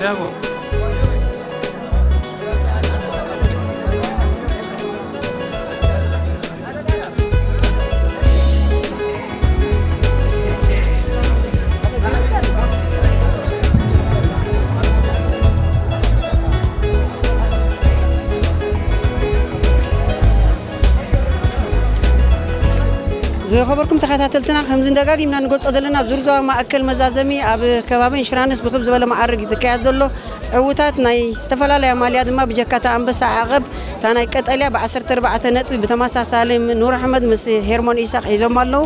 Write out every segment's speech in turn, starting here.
ደቦ። ዝኸበርኩም ተኸታተልትና፣ ከምዚ ደጋጊምና ንገልጾ ዘለና፣ ዙር ዞባ ማእከል መዛዘሚ ኣብ ከባቢ ኢንሹራንስ ብኽብ ዝበለ መዓርግ እዩ ዝካየድ ዘሎ። ዕዉታት ናይ ዝተፈላለያ ማልያ ድማ ብጀካታ ኣንበሳ ዓቐብ፣ እታ ናይ ቀጠልያ ብ ዓሰርተ ኣርባዕተ ነጥቢ ብተመሳሳሊ ኑር ኣሕመድ ምስ ሄርሞን ኢሳቕ ሒዞም ኣለዉ።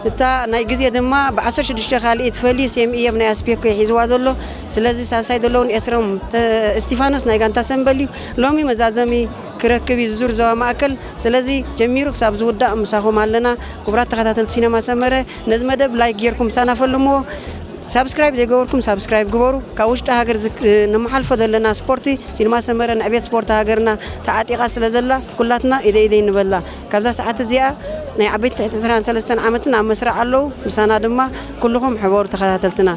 እታ ናይ ግዜ ድማ ብ ዓሰርተ ሽዱሽተ ካልኢት ፈልዩ ሴም እየብ ናይ ኣስፔኮ እዩ ሒዝዋ ዘሎ። ስለዚ ሳልሳይ ዘለውን ኤስሮም ተ-፣ እስቲፋኖስ ናይ ጋንታ ሰምበል እዩ። ሎሚ መዛዘሚ ክረክብ እዩ ዝዙር ዞባ ማእከል። ስለዚ ጀሚሩ ክሳብ ዝውዳእ ምሳኹም ኣለና። ክቡራት ተኸታተልቲ ሲነማ ሰመረ፣ ነዚ መደብ ላይክ ጌርኩም ምሳና ፈልምዎ። ሳብስክራይብ ዘይገበርኩም ሳብስክራይብ ግበሩ። ካብ ውሽጢ ሃገር ዝክ-፣ ነመሓልፎ ዘለና ስፖርቲ፣ ሲነማ ሰመረ ንዕቤት ስፖርት ሃገርና ተዓጢቓ ስለ ዘላ፣ ኩላትና ኢደ ኢደይ ንበላ። ካብዛ ሰዓት እዚኣ ናይ ዓበይቲ ትሕቲ ዕስራን ሰለስተን ዓመትን ኣብ መስርዕ ኣለዉ። ምሳና ድማ ኩልኹም ሕበሩ ተኸታተልትና።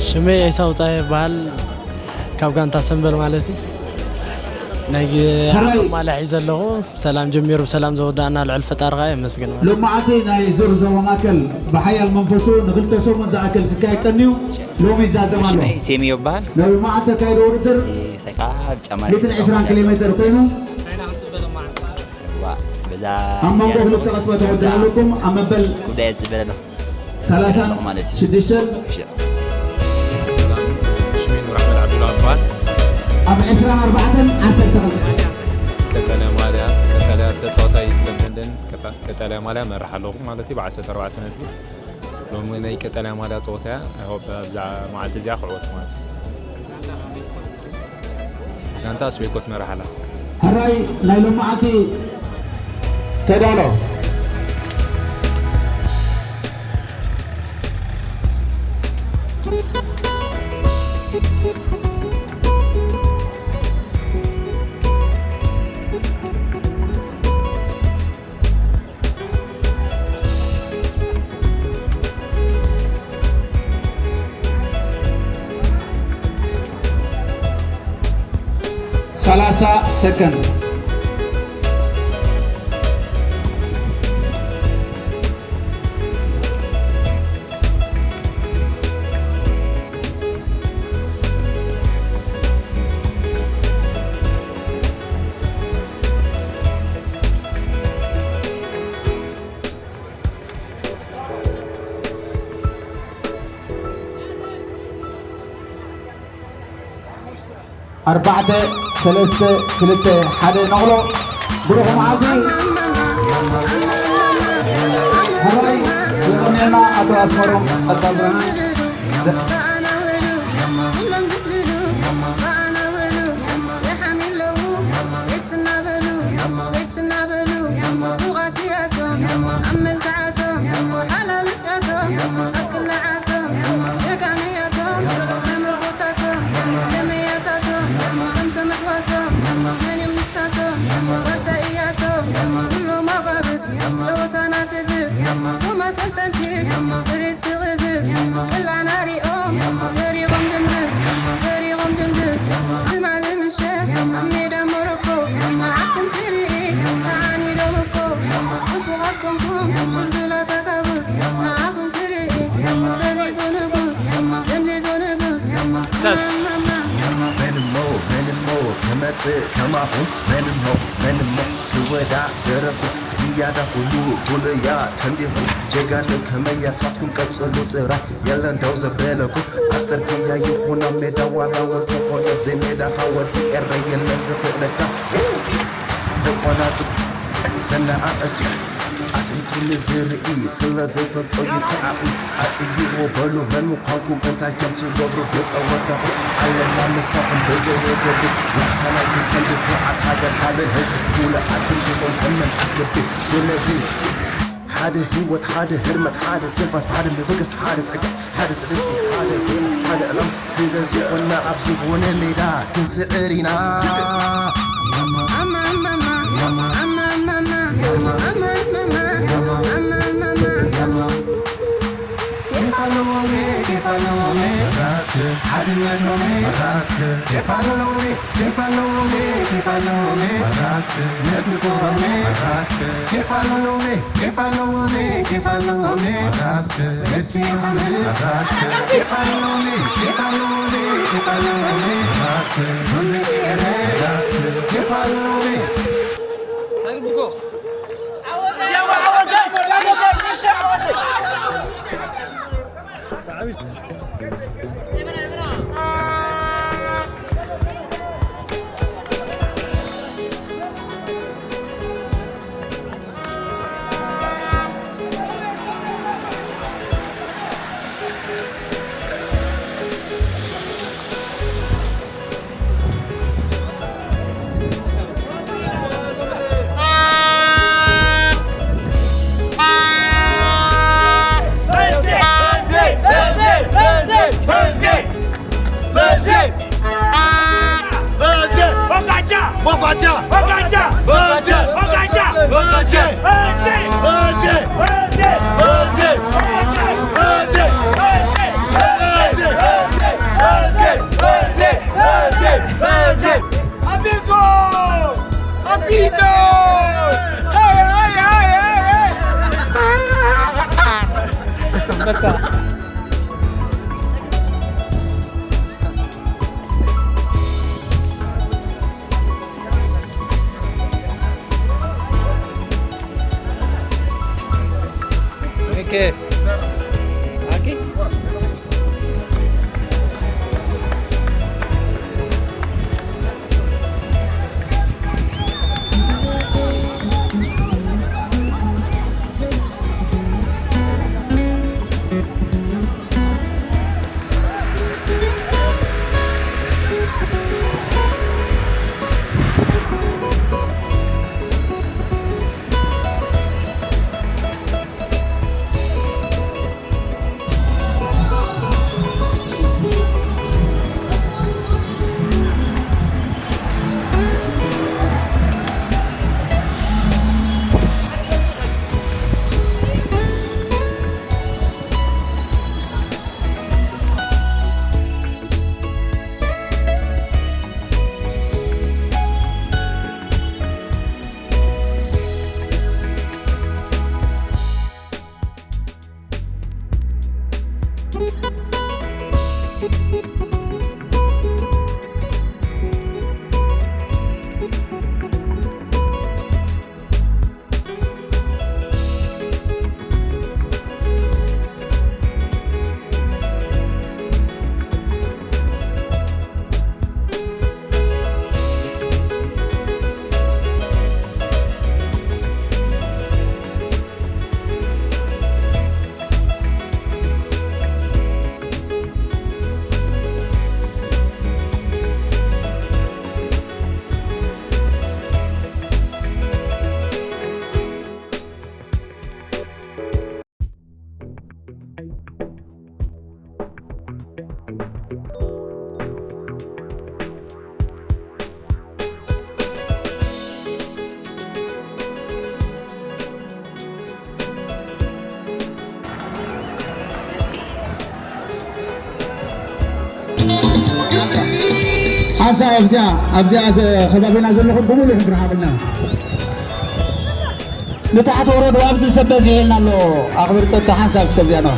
ሽመይ ኤሳው ጻየ ይበሃል። ካብ ጋንታ ሰምበል ማለት እዩ። ናይ ግ-፣ ሕራይ። ማልያ ሒዘ ኣለኹ። ብሰላም ጀሚሩ ብሰላም ዘወዳእና ልዕል ፈጣሪ ኸኣ የመስግን ማለት እዩ። ሎማዓቲ ናይ ዙር ዞባ ማእከል ብሓያል መንፈሱ ንኽልተ ሰሙን ዝኣክል ክካየድ ቀንዩ ሎሚ ይዛዘም ኣሎ። ሽመይ ሴሚ ይበሃል። ናይ ሎማዓቲ ተካይዶ ውድድር እዚ ሳይካ ጫማ ሚእትን ዕስራን ኪሎ ሜትር ኮይኑ ዋ፣ በዛ ኣብ መንጎ እዚኣ ክልተ ንጉስ ቀስበ ተወድእ ኣለኩም። ኣብ መበል ጉዳይ ዝበለ ኣሎ። ሰላሳን ኣለኹ ማለት እዩ። ሽዱሽተን። እሺ። ሰላም፣ ሽመይ ኑር ኣሕመድ ዓብዱላ እበሃል። ኣብ ዕስራን ኣርባዕተን ዓሰርተ ክልተ። ቀጠልያ ማልያ፣ ቀጠልያ ተጻዋታይ ክለብ ደንደን፣ ቀጠ-፣ ቀጠልያ ማልያ መርሕ ኣለኹ ማለት እዩ፣ ብዓሰርተ ኣርባዕተ ነጥቢ። ሎሚ ናይ ቀጠልያ ማልያ ጸወታ እያ። I hope ኣብዛ መዓልቲ እዚኣ ክዕወት ማለት እዩ። ጋንታ ኣስቤኮ ትመርሕ ኣላ። ሕራይ ናይ ሎማዓቲ ተዳሎ። ሰላሳ ሰከንድ። ኣርባዕተ፣ ሰለስተ፣ ክልተ፣ ሓደ፣ ነቕሎ። ብሩኽ መዓልቲ። ሕራይ፣ የቐንየልና ኣቶ ኣስመሮም ጸጋብርሃን። መንሞ መንሞ ክመጽእ ከማኹም መንሞ መንሞ ክወዳደረኩም ዝያዳ ኩሉ ፍሉያ ተንዲኹም ጀጋኑ ከመያታትኩም ቀጽሉ ጥራይ የለን ደው ዘበለኩም ኣብ ጽርግያ ይኹን ኣብ ሜዳ ዋላ ወዲ ኾነ ዘይሜዳ ሃወዲ ኤረ የለን ዝኽእለካ ዘቆናጽብ ዘነኣእስ ኣጥንቱ ንዝርኢ ስለ ዘይፈልጦ ይትዓኹ። ኣርእይዎ በሉ መን ምዃንኩም እንታይ ከም ትገብሩ ብጸወታኹም ኣለና ምሳኹም ብዘየገድስ ናታ ናይ ዝፈልጥ ኩርዓት ሃገር ሃበን ህዝቢ ኩሉ ኣትንትኖም ከመን ኣትገብር። ስለዚ ሓደ ህይወት ሓደ ህርመት ሓደ ትንፋስ ሓደ ምብገስ ሓደ ትዕግስት ሓደ ትዕግስቲ ሓደ ዜማ ሓደ ዕላማ። ስለዚ ኾና ኣብ ዝኾነ ሜዳ ክንስዕር ኢና። Amigo! Capito! Hey, hey, hey, hey, hey! ሓንሳእ ኣብዚኣ ኣብዚኣ ከባቢና ዘለኹም ብምሉእ ሕድሪ ሃብና። ንታሕቲ ወረዱ ኣብዚ ሰብ በዚሕልና ኣሎ። ኣኽብር ጸጥታ ሓንሳብ እስከ ኣብዚኣ ነው።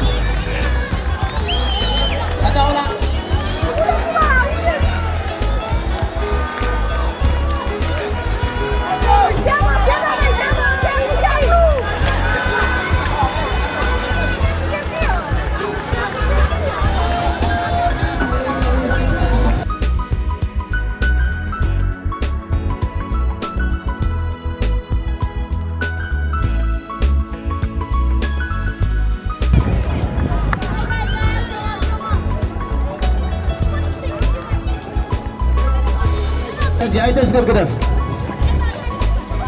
ኣይተስግር፣ ግደፍ።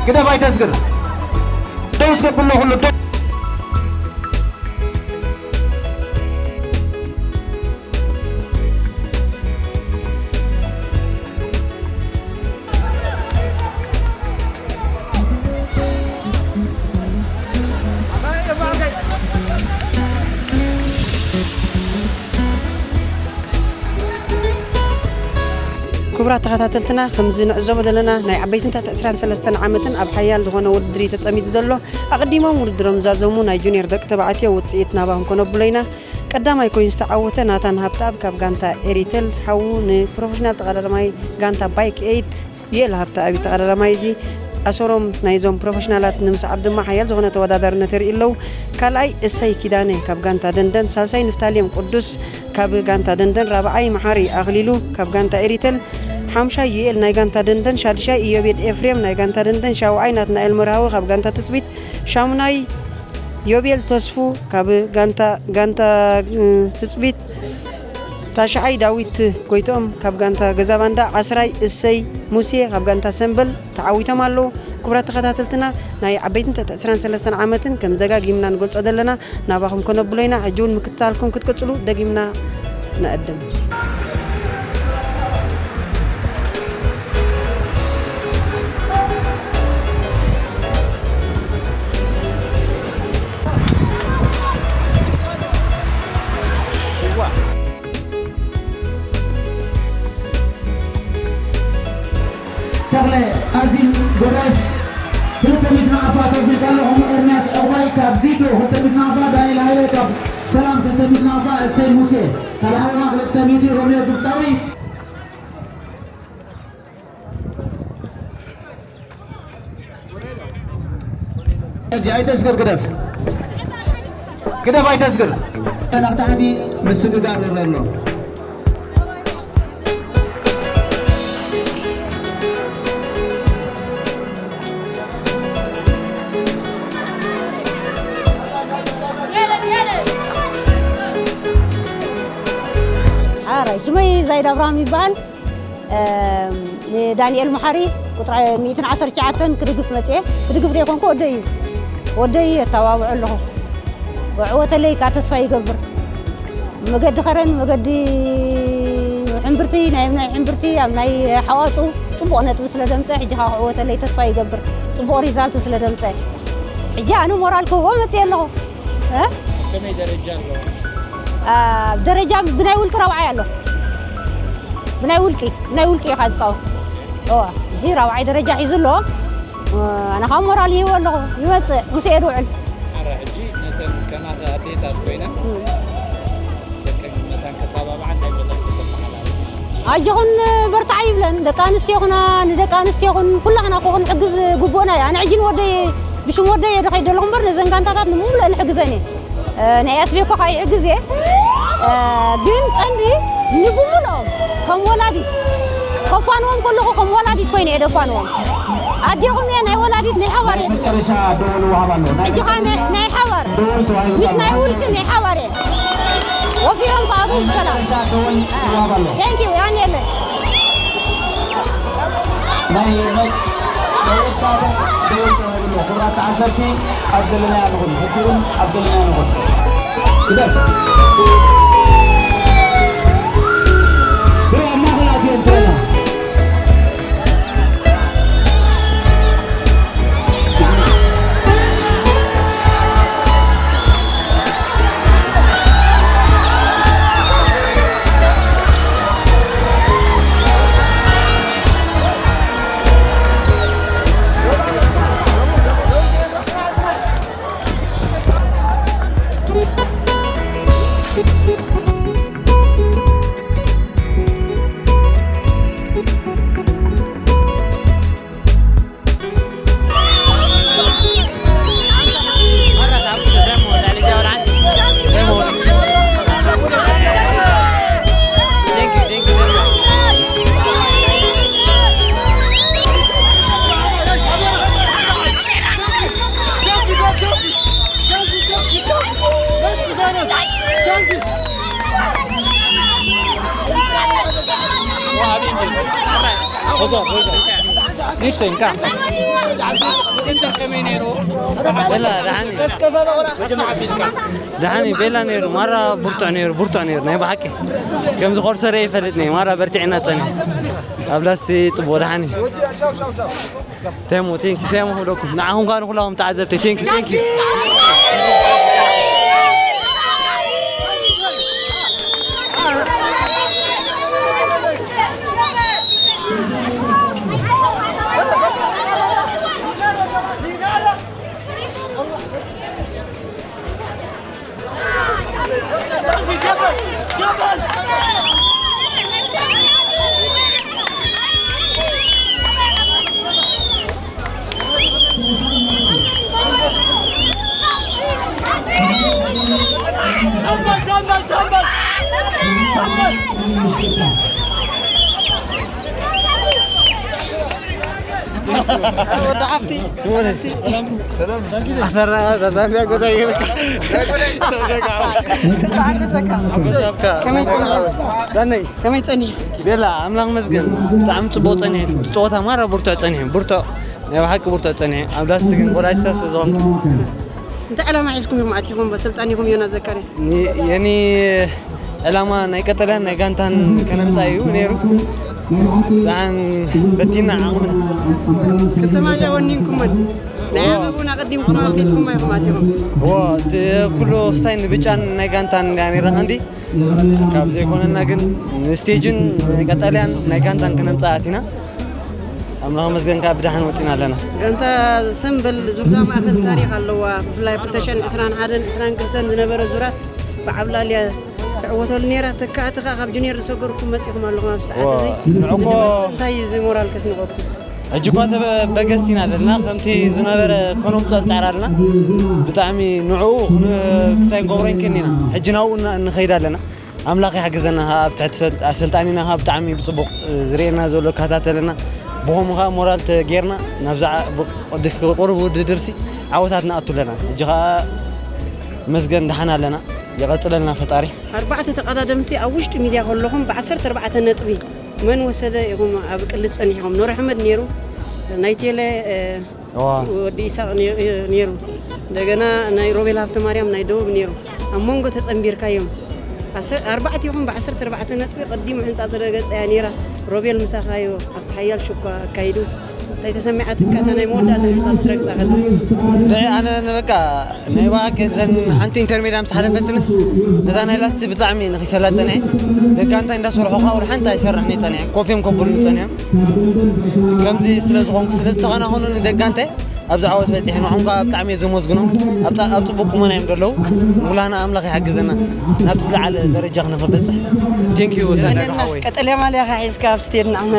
ግደፍ፣ ኣይተስግር። ደው እስከብሎ ኩሉ ደው። ክቡራት ተኸታተልትና፣ ከምዚ ንዕዘቦ ዘለና ናይ ዓበይትን ትሕቲ ዕስራን ሰለስተን ዓመትን ኣብ ሓያል ዝኾነ ውድድር እዩ ተጸሚዱ ዘሎ። ኣቐዲሞም ውድድሮም ዝዛዘሙ ናይ ጁኒየር ደቂ ተባዕትዮ ውጽኢት ናባኹም ከነብሎ ኢና። ቀዳማይ ኮይኑ ዝተዓወተ ናታን ሃብተኣብ ካብ ጋንታ ኤሪቴል፣ ሓዉ ንፕሮፌሽናል ተቐዳዳማይ ጋንታ ባይክ ኤይት ዩኤል ሃብተኣብ እዩ። ተቐዳዳማይ እዚ ኣሰሮም ናይዞም ፕሮፌሽናላት ንምስዓብ ድማ ሓያል ዝኾነ ተወዳዳርነት የርኢ ኣለዉ። ካልኣይ እሰይ ኪዳነ ካብ ጋንታ ደንደን፣ ሳልሳይ ንፍታሌም ቅዱስ ካብ ጋንታ ደንደን፣ ራብዓይ መሓሪ ኣኽሊሉ ካብ ጋንታ ኤሪቴል፣ ሓምሻይ ዩኤል ናይ ጋንታ ደንደን፣ ሻድሻይ ኢዮቤድ ኤፍሬም ናይ ጋንታ ደንደን፣ ሻውዓይ ናትናኤል መርሃዊ ካብ ጋንታ ትጽቢት፣ ሻሙናይ ዮቤል ተስፉ ካብ ጋንታ፣ ጋንታ፣ እ፣ ትጽቢት፣ ታሽዓይ ዳዊት ጎይትኦም ካብ ጋንታ ገዛ ባንዳ፣ ዓስራይ እሰይ ሙሴ ካብ ጋንታ ሰምበል ተዓዊቶም ኣለዉ። ክቡራት ተኸታተልትና፣ ናይ ዓበይትን ትሕቲ ዕስራን ሰለስተን ዓመትን ከም ደጋጊምና ንገልጾ ዘለና ናባኹም ከነብሎ ኢና። ሕጂ እውን ምክትታልኩም ክትቅጽሉ ደጊምና ንዕድም። ተኽለ ኣዚም ጎዳሽ፣ ክልተ ሚእቲ ናቕፋ ተርፊልካ ኣለኹም። ኤርምያስ ዕቑባይ ካብ ዚዶ ክልተ ሚእቲ ናቕፋ፣ ዳንኤል ሃይለ ካብ ሰላም ክልተ ሚእቲ ናቕፋ፣ እሰይ ሙሴ ካብ ዓለማ ክልተ ሚእቲ፣ ሮሜዮ ግብፃዊ። ሕጂ ኣይተስግር፣ ግደፍ። ግደፍ፣ ኣይተስግር። ናብታሕቲ ምስግጋር ይረአ ኣሎ። ሓራይ ሽመይ ዛይድ ኣብርሃም ይበሃል። እም፣ ንዳንኤል መሓሪ ቁጽሪ ሚእትን ዓሰርተ ትሽዓተን ክድግፍ መጽኤ። ክድግፍ ዘይኮንኩ ወደይ እዩ። ወደይ እዩ፣ የተባብዖ ኣለኹ። ዕወተለይ እካ ተስፋ ይገብር። መገዲ ኸረን፣ መገዲ ሕምብርቲ፣ ናይ፣ ናይ ሕምብርቲ፣ ኣብ ናይ ሓዋጹ ጽቡቕ ነጥቢ ስለ ደምጸ፣ ሕጂ ኸኣ ክዕወተለይ ተስፋ ይገብር። ጽቡቕ ሪዛልት ስለ ደምጸ። ሕጂ ኣነ ሞራል ክህቦ መጽኤ ኣለኹ። እ? ከመይ ደረጃ ኣለዎ? አ፣ ደረጃ ብናይ ውልቂ ራብዓይ ኣሎ። ብናይ ውልቂ፣ ብናይ ውልቂ ኢኻ ዝጻወት። እዋ፣ ሕጂ ራብዓይ ደረጃ ሒዙ ኣሎ። እ፣ ኣነ ካብ ሞራል ይህቦ ኣለኹ። ይመጽእ፣ ምስ ኤድ ውዕል። ኣረ፣ ሕጂ ነተን ከማኸ ኣዴታት ኮይነን እም። ደቀን መታን ከተባብዓ እንታይ መልእኽቲ ተመሓላልፍ? ኣጆኹን በርትዓ ይብለን። ደቂ ኣንስትዮ ይኹና፣ ንደቂ ኣንስትዮ ይኹን ኩላህና እኮ ክንሕግዝ ግቡእና እዩ። ኣነ ሕጂ ንወደይ፣ ብሽም ወደይ እየ ዝኸይድ ዘለኹ እምበር ነዘን ጋንታታት ንምሉአን እሕግዘን እየ። እ፣ ናይ ኣስቤ እኮ ከዓ ይሕግዝ እየ። እ፣ ግን ቀንዲ ንብምሉኦም ከም ወላዲት ከፋንዎም ከለኹ ከም ወላዲት ኮይነ እየ ደፋንዎም። ኣዴኹም እየ፣ ናይ ወላዲት ናይ ሓባር እየ። መጨረሻ ደወል ውሃብ ኣሎ። ናይ ሕጂ ከዓ ናይ፣ ናይ ሓባር ደወል ተዋሂቡ ምሽ ናይ ውልቂ ናይ ሓባር እየ። ወፊሮም ከዓ ብሰላም። መጨረሻ ደወል ውሃብ ኣሎ። Thank you፣ ያኔ የለ። ናይ፣ ናይ፣ ናይ ወዳደር ደወል ተዋሂቡ ኣሎ። ክቡራት ተዓዘብቲ፣ ኣብ ዘለናዮ ንኹን፣ ሕጂ እውን ኣብ ዘለናዮ ንኹን። ግደፍ። ብሮ ኣብ ማእኸል ኣትዮም ትረና። ንሽተይ እንካ። ደሓኒ ቤላ ነይሩ፣ ማራ ብርቱዕ ነይሩ፣ ብርቱዕ ነይሩ ናይ ብሓቂ። ከምዚ ኮርሰረ ይፈልጥ ነይ፣ ማራ በርቲዕና ጸኒሕ። ኣብ ላስቲ ጽቡቕ ደሓኒ። ቴሞ፣ ቴንኪ፣ ቴሞ ክብለኩም። ንዓኹም ከኣ ንኹላኹም ተዓዘብቲ፣ ቴንኪ፣ ቴንኪ። ወዲ ሓፍቲ። ኣፈራ ዛዛምያ ጎዳ ይርካ። ከመይ ጸኒሑ? ዳነይ። ከመይ ጸኒሑ? ቤላ፣ ኣምላኽ መስገን። ብጣዕሚ ጽቡቕ ጸኒሑ። ጸወታ ማራ ብርቱዕ ጸኒሑ። ብርቱዕ። ናይ ብሓቂ ብርቱዕ ጸኒሑ። ኣብ ዳስ ግን ጎላይሳ ስለ ዝኾንኩ። እንታይ ዕላማ ሒዝኩም ኢኹም ኣቲኹም? ኣሰልጣኒኹም ዮናስ ዘካርያስ። ኒ-፣ የኒ ዕላማ ናይ ቀጠልያን ናይ ጋንታን ከነምጻእ እዩ ነይሩ። ብጣዕሚ ፈቲና ዓቕምና። ክልተ ማልያ ወኒንኩመን። ናይ ዓቐቡን ኣቐዲምኩም ኣውሒድኩም ኢኹም ኣቲኹም። እዎ፣ እቲ ኩሉ ክስታይ ንብጫን ናይ ጋንታን እያ ነይራ ቀንዲ። ካብ ዘይኮነና ግን ንስቴጅን ንቀጠልያን ናይ ጋንታን ክነምጽእ ኣቲና። ኣምላኽ መስገን ከኣ ብደሓን ወጺና ኣለና። ጋንታ ሰምበል ዙርዛ ማእከል ታሪኽ ኣለዋ። ብፍላይ ኣብ ክልተ ሽሕን ዕስራን ሓደን ዕስራን ክልተን ዝነበረ ዙራት ብዓብላልያ ትዕወተሉ ነይራ። ተካእቲ ከኣ ካብ ጁኒየር ዝሰገርኩም መጺኹም ኣለኹም ኣብዚ ሰዓት እዚ። ንዕኮ ንድምፂ እንታይ እዩ እዚ ሞራል ከስንቐኩም? ሕጂ እኳ ተበገስቲ ኢና ዘለና። ከምቲ ዝነበረ ከነምጽኦ ንጽዕር ኣለና። ብጣዕሚ ንዕኡ ክን-፣ ክስታይ ክንገብሮ ይንክን ኢና። ሕጂ ናብኡ እና-፣ ንኸይድ ኣለና። ኣምላኽ ይሓግዘና። ከኣ ኣብ ትሕቲ ሰል-፣ ኣሰልጣኒና ከኣ ብጣዕሚ ብጽቡቕ ዝርእየና ዘሎ፣ ይከታተለና። ብኸምኡ ከኣ ሞራል ተጌርና ናብዛ ዓ-፣ ብ-፣ ቅዲ-፣ ቅሩብ ውድድርሲ ዓወታት ንኣቱ ኣለና። ሕጂ ከኣ መስገን ደሓን ኣለና። ይቐጽለልና ፈጣሪ። ኣርባዕተ ተቐዳደምቲ ኣብ ውሽጢ ሚድያ ከለኹም ብዓሰርተ ኣርባዕተ ነጥቢ መን ወሰደ ኢኹም ኣብ ቅልጽ ጸኒሕኩም? ኑር ኣሕመድ ነይሩ፣ ናይ ቴለ፣ እ፣ እዋ። ወዲ ኢሳቕ ነ-፣ ነይሩ። እንደገና ናይ ሮቤል ሃብተማርያም ናይ ደቡብ ነይሩ። ኣብ መንጎ ተጸንቢርካዮም። ኣሰ-፣ ኣርባዕቲኹም ብዓሰርተ ኣርባዕተ ነጥቢ ቀዲሙ ሕንጻጽ ረገጸ እያ ነይራ። ሮቤል ምሳኻዮ ኣብቲ ሓያል ሽኳ ኣካይዱ። እንታይ ተሰሚዓትካ እታ ናይ መወዳእታ ሕንጻጽ ትረግጻ ከላ? ንዒ ኣነ ንበቃ ናይ ብሓቂ ዘን ሓንቲ ኢንተርሜድያ ምስ ሓለፈትንስ ነዛ ናይ ላስቲ ብጣዕሚ ንኺሰላ ጸኒሐ። ደቂ እንታይ እንዳሰርሑ ካብኡ ሓንቲ ኣይሰርሕን እየ ጸኒሐ። ኮፍ እዮም ከብሉኒ ጸኒሖም። ከምዚ ስለ ዝኾንኩ፣ ስለ ዝተኸናኸኑኒ ደቂ እንታይ ኣብዚ ዓወት በጺሐ። ንዖም ከኣ ብጣዕሚ እየ ዘመስግኖም። ኣብ ጻ-፣ ኣብ ጽቡቕ ቁመና እዮም ዘለዉ። ንኹላህና ኣምላኽ ይሓግዘና ናብቲ ዝለዓለ ደረጃ ክንበጽሕ። ቴንክ ዩ ሰናይ ሓወይ። ቀጠልያ ማልያኻ ሒዝካ ኣብ ስቴድ ንዓና።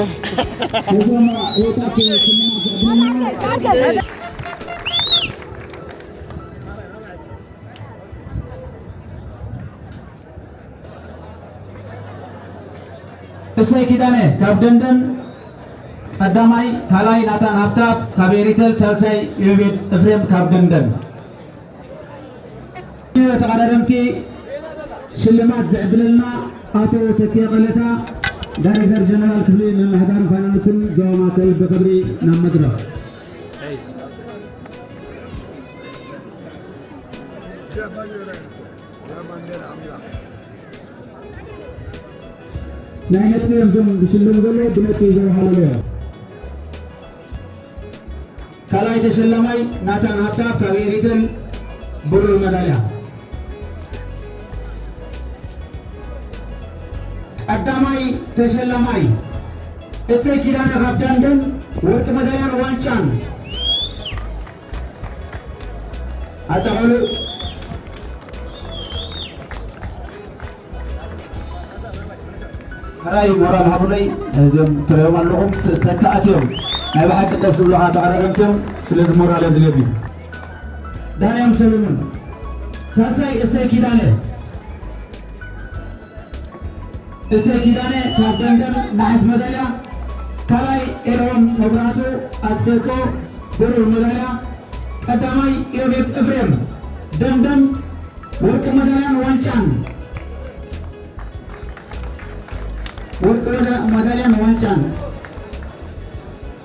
እሰይ ኪዳነ ካብ ደንደን ቀዳማይ፣ ካልኣይ ናታን ሃብታብ ካብ ኤሪተል፣ ሳልሳይ ኢዮቤድ እፍሬም ካብ ደንደን። ተቐዳደምቲ ሽልማት ዝዕድለልና ኣቶ ተኪየ ቀለታ፣ ዳይሬክተር ጀነራል ክፍሊ ምምሕዳርን ፋይናንስን ዞባ ማእከል ብኽብሪ ናብ መድረኽ። ናይ ነጥቢ እዮም እዞም ዝሽለሙ ዘለዉ፣ ብነጥቢ ይዘውሃሉ እዮም። ካልኣይ ተሸላማይ ናታን ሃብተኣብ ካብ ኤሪትል ብሩር መዳልያ። ቀዳማይ ተሸላማይ እሰይ ኪዳነ ካብ ደንደን ወርቂ መዳልያን ዋንጫን። ኣጠቓሉ ሕራይ ሞራል ሃቡለይ። እዚኦም ትሪኦም ኣለኹም ተ-፣ ተካእቲ እዮም። ናይ ብሓቂ ደስ ዝብሉኻ ተቐዳደምቲ እዮም። ስለዚ ሞራል የድልዮም እዩ። ዳንያም ሰለሙን፣ ሳልሳይ እሰይ ኪዳነ። እሰይ ኪዳነ ካብ ደንደን ነሓስ መዳልያ፣ ካልኣይ ኤርዮን መብራህቱ ኣስፌቆ ብሩር መዳልያ፣ ቀዳማይ ኢዮቤድ እፍሬም ደንደን ወርቂ መዳልያን ዋንጫን፣ ወርቂ መዳ-፣ መዳልያን ዋንጫን።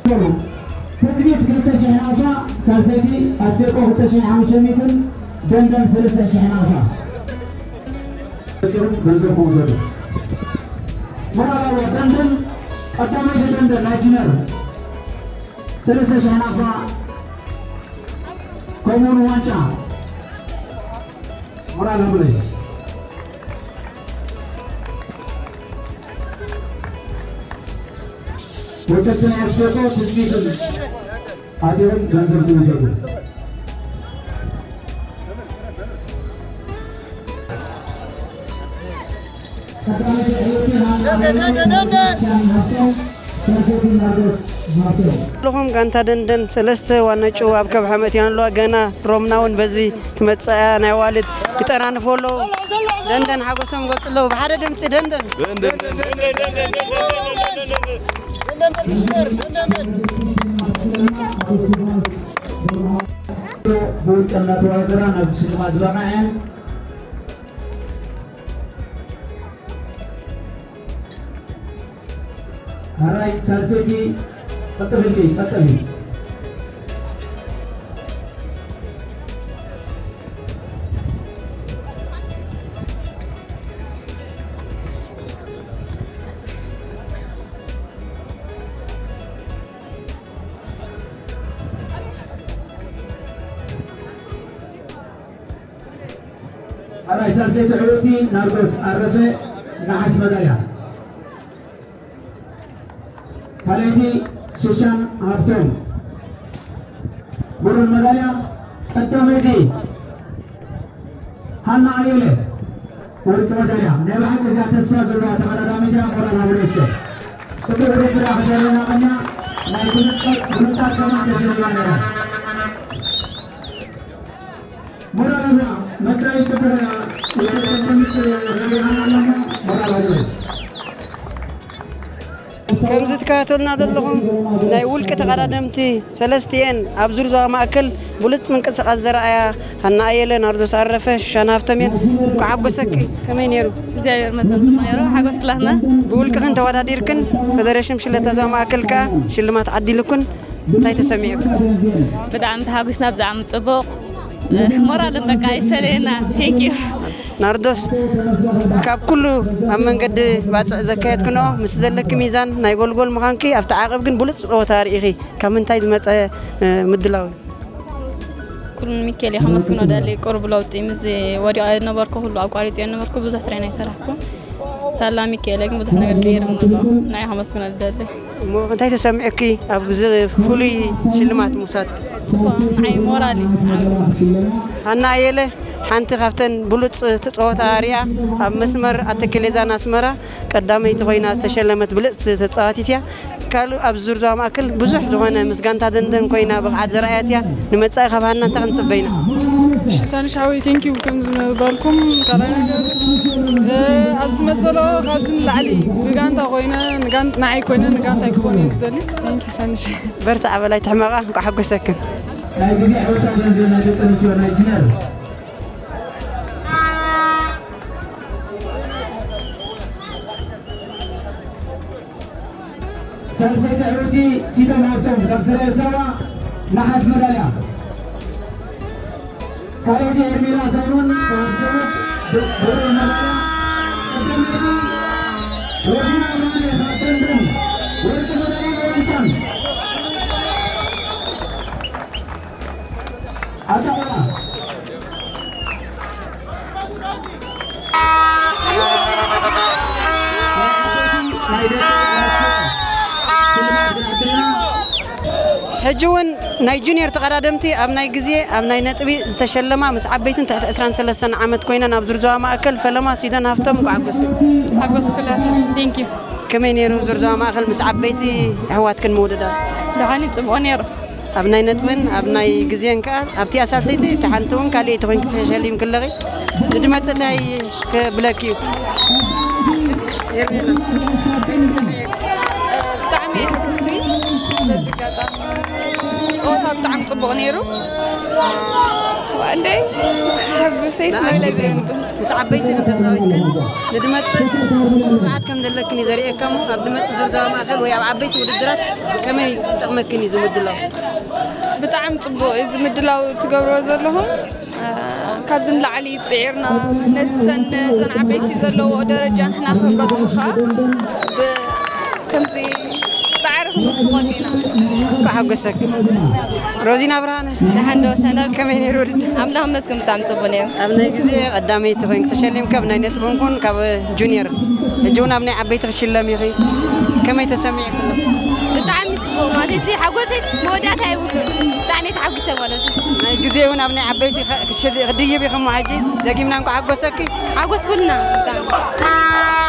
ትጽቢት ክልተ ሽሕ ናቕፋ፣ ሳልሰይቲ ኣስቴቆ ክልተ ሽሕን ሓሙሽተ ሚእትን፣ ደንደን ሰለስተ ሽሕ ናቕፋ። መጺኹም ገንዘብኩም ውሰዱ። ሞራል ኣለዋ ደንደን፣ ቀዳመይቲ ደንደን ናይ ጂነር ሰለስተ ሽሕ ናቕፋ፣ ከምኡውን ዋንጫ። ሞራል ሃቡለይ። ወደድቲ ናይ ኣስቴቆ ትጽቢትን ኣትዮም ገንዘብ ትውሰዱ። ኣለኹም ጋንታ ደንደን ሰለስተ ዋንጫ ኣብ ከብሐ መእትያን ኣለዋ። ገና ሮምና እውን በዚ ትመጽእ እያ። ናይ ኣዋልድ ይጠናንፉ ኣለዉ። ደንደን ሓጎሶም ይገልጹ ኣለዉ። ብሓደ ድምጺ ደንደን። ብውልቀ እናተዋዳደራ ናብዚ ሽልማት ዝበቕዐ እየን። ሕራይ ሳልሰይቲ ቀጥልቲ፣ ቀጥሊ። ሕራይ ሳልሰይቲ ሕሩቲ ናርዶስ ኣረፈ፣ ነሓስ መዳልያ። ካልኣይቲ ሽሻን ሃፍቶም፣ ብሩር መዳልያ። ቀዳመይቲ ሃና ኣየለ፣ ወርቂ መዳልያ። ናይ ብሓቂ እዚኣ ተስፋ ዘለዋ ተቐዳዳሚት እያ። ሞራል ሃቡለይ እስከ። ጽቡቕ ውድድር ኣኽደለና ቀኛ ናይ ብሉጻት፣ ብሉጻት ከማን ተሸሊማ ነራ። ሞራል ሃቡላ፣ መጻኢ ጽቡቕ እያ። ውድድር ከምት ረቢና ኣለና። ሞራል ሃቡለይ። ከምዚ ትከታተሉና ዘለኹም ናይ ውልቂ ተቐዳደምቲ ሰለስቲኤን ኣብ ዙር ዞባ ማእከል ብሉጽ ምንቅስቓስ ዘርኣያ ሃና ኣየለ፣ ናርዶስ ኣረፈ፣ ሽሻን ሃፍቶም እየን። እንኳዕ ሓጎሰኪ። ከመይ ነይሩ? እግዚኣብሔር ይመስገን፣ ጽቡቕ ነይሩ። ሓጎስ ኩላትና። ብውልቅኽን ተወዳዲርክን፣ ፈደሬሽን ብሽክለታ ዞባ ማእከል ከኣ ሽልማት ዓዲሉክን፣ እንታይ ተሰሚዑኪ? ብጣዕሚ ተሓጒስና፣ ብዛዕባ ጽቡቕ ሞራልን በቃ ኣይፈለየና። Thank you። ናርዶስ፣ ካብ ኩሉ ኣብ መንገዲ ባጽዕ ዘካየድክንኦ፣ ምስ ዘለኪ ሚዛን ናይ ጎልጎል ምዃንኪ፣ ኣብቲ ዓቐብ ግን ብሉጽ ጸወታ ኣርኢኺ። ካብ ምንታይ ዝመጸ፣ እ፣ ምድላው እዩ? ኩሉ ንሚካኤል እየ ከመስግኖ ደሊ። ቁሩብ ለውጢ፣ ምስዚ ወዲቐ ዝነበርኩ ኩሉ ኣቋሪጸዮ ነበርኩ፣ ብዙሕ ትሬን ኣይሰራሕኩን። ሳላ ሚካኤል ግን ብዙሕ ነገር ቀይርኒ ኣሎ። ንዓይ ከመስግኖ ደሊ። እሞ እንታይ ተሰሚዑኪ ኣብዚ ፍሉይ ሽልማት ምውሳድ? ጽቡቕ፣ ንዓይ ሞራል እዩ። ሃና ኣየለ ሓንቲ ካብተን ብሉጽ ተጻወታ ኣርያ ኣብ መስመር ኣተክሌዛን ኣስመራ ቀዳመይቲ ኮይና ዝተሸለመት ብልጽቲ ተጻዋቲት እያ። ካልእ ኣብ ዙር ዞባ ማእከል ብዙሕ ዝኾነ ምስ ጋንታ ደንደን ኮይና ብቕዓት ዘርኣየት እያ። ንመጻኢ ካብ ሃና እንታይ ክንጽበ ኢና? እሺ፣ ሳንሽ ሓወይ፣ ቴንኪዩ። ከም ዝነበርኩም ካልኣይ ነገር፣ እ፣ ኣብዚ መሰሎ ካብዚ ንላዕሊ ብጋንታ ኮይነ፣ ንጋን-፣ ንዓይ ኮይነ ንጋንታይ ክኾን እየ ዝደሊ። ቴንኪዩ ሳንሽ። በርትዓ በላይ ትሕመቓ፣ እንኳዕ ሓጎሰክን። ናይ ግዜ ዕወታ ዘንዝር ናይ ደቂ ኣንስትዮ ናይ ጂነር። ሳልሰይቲ ሕሩቲ ሲዶም ሃብቶም ካብ ስረ ሰባ ነሓስ መዳልያ። ካልኦቲ ኤርሚላ ሳይሞን ካብ ደቡብ ብ-፣ ብሩር መዳልያ። ቀዳመይቲ ሮዚና ብርሃነ ካብ ደንደን ወርቂ መዳልያ ዋንጫን። ኣታ ቆልዓ። ናይ ደቂ ኣንስትዮ ሽልማት ግና ኣደና። ሕጂ እውን ናይ ጁኒየር ተቐዳደምቲ ኣብ ናይ ግዜ ኣብ ናይ ነጥቢ ዝተሸለማ ምስ ዓበይትን ትሕቲ ዕስራን ሰለስተን ዓመት ኮይነን ኣብ ዙር ዞባ ማእከል ፈለማ ሲደን ሃፍቶም እንኳዕ ሓጎስክን። ሓጎስ ኩላትና። Thank you። ከመይ ነይሩ ዙር ዞባ ማእከል ምስ ዓበይቲ ኣሕዋትክን ምውድዳር? ደሓን እዩ፣ ጽቡቕ ነይሩ። ኣብ ናይ ነጥብን ኣብ ናይ ግዜን ከኣ ኣብቲ ኣሳሰይቲ እቲ ሓንቲ እውን ካልኣይቲ ኮይንኪ ተሸሊምኪ ኣለኺ። ንድመጽ እንታይ ክብለኪ እዩ? ሄርሜላ፣ እንታይ ተሰሚዑ? እ፣ ብጣዕሚ እየ ሕጉስቲ። በዚ ኣጋጣሚ ጨ-፣ ጸወታ ብጣዕሚ ጽቡቕ ነይሩ። እንዴ፣ ሓጎሰይስ መግለጺ የብሉን። ምስ ዓበይቲ ከም ተጻዊትክን ንድመጽእ ጽቡቕ ብቕዓት ከም ዘለክን እዩ ዘርእየካ እሞ፣ ኣብ ድመጽእ ዙር ዞባ ማእከል ወይ ኣብ ዓበይቲ ውድድራት ከመይ ይጠቕመክን እዩ እዚ ምድላው? ብጣዕሚ ጽቡቕ እዩ እዚ ምድላው ትገብርዎ ዘለኹም። ካብዚ ንላዕሊ ጽዒርና ነቲ ሰን-፣ ዘን ዓበይቲ ዘለዎ ደረጃ ንሕና ክንበጽሖ ከኣ ብ-፣ ከምዚ ጻዕሪ ክንውስኸሉ ኢና። እንኳዕ ሓጎሰኪ። ሮዚና ብርሃነ። ደሓን ዶ ሰንደቅ? ከመይ ነይሩ ውድድር? ኣምላኽ ይመስገን ብጣዕሚ ጽቡቕ ነይሩ። ኣብ ናይ ግዜ ቀዳመይቲ ኮይንኪ ተሸሊምኪ፣ ኣብ ናይ ነጥቢ እውን ካብ ጁኒየር። ሕጂ እውን ኣብ ናይ ዓበይቲ ክትሽለሚ ኢኺ። ከመይ ተሰሚዕኪ ኣሎ? ብጣዕሚ ጽቡቕ ማለት እዚ ሓጎሰይስ መወዳእታ የብሉን። ብጣዕሚ እየ ተሓጒሰ ማለት እዩ። ናይ ግዜ እውን ኣብ ናይ ዓበይቲ ክድይብ ኢኹም ሕጂ ደጊምና እንኳዕ ሓጎሰኪ። ሓጎስ ኩልና ብጣዕሚ።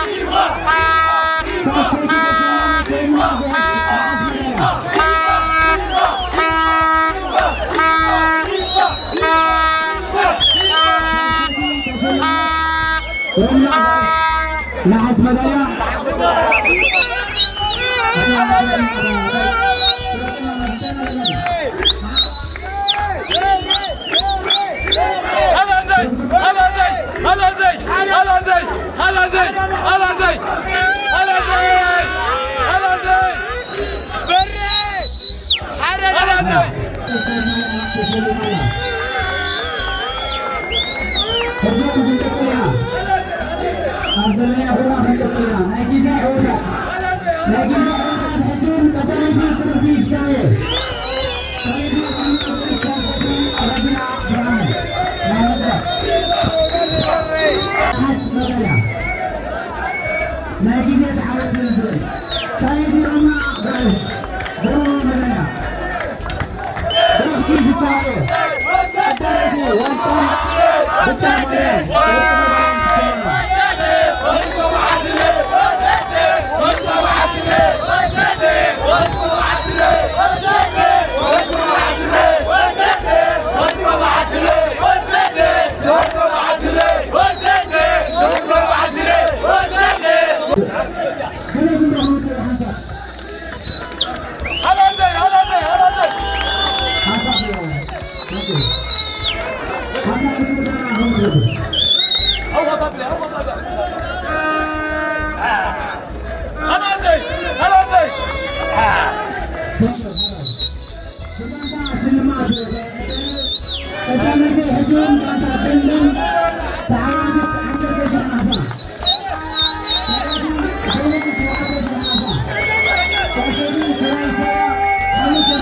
ነሓስ መዳልያ። ኣብ ዘለናዮ ኮይና ክንቅጽል ኢና። ናይ ግዜ ዕወታት፣ ናይ ግዜ ዕወታት ሕጂ እውን ቀዳመይቲ ብሩኽቲ ፍሳሃየ። ረዚና ብርሃነ። ናይ መድረኽ። ነሓስ መዳልያ። ናይ ግዜ ተዓወቲ ዝብል። ካልእ ሮማ ብዕሽ። ብሩር መዳልያ። ብሩኽቲ ፍስሃየ፣ ቀዳመይቲ ዋንጫ ብጫ ማልያን ወርቂ መዳልያን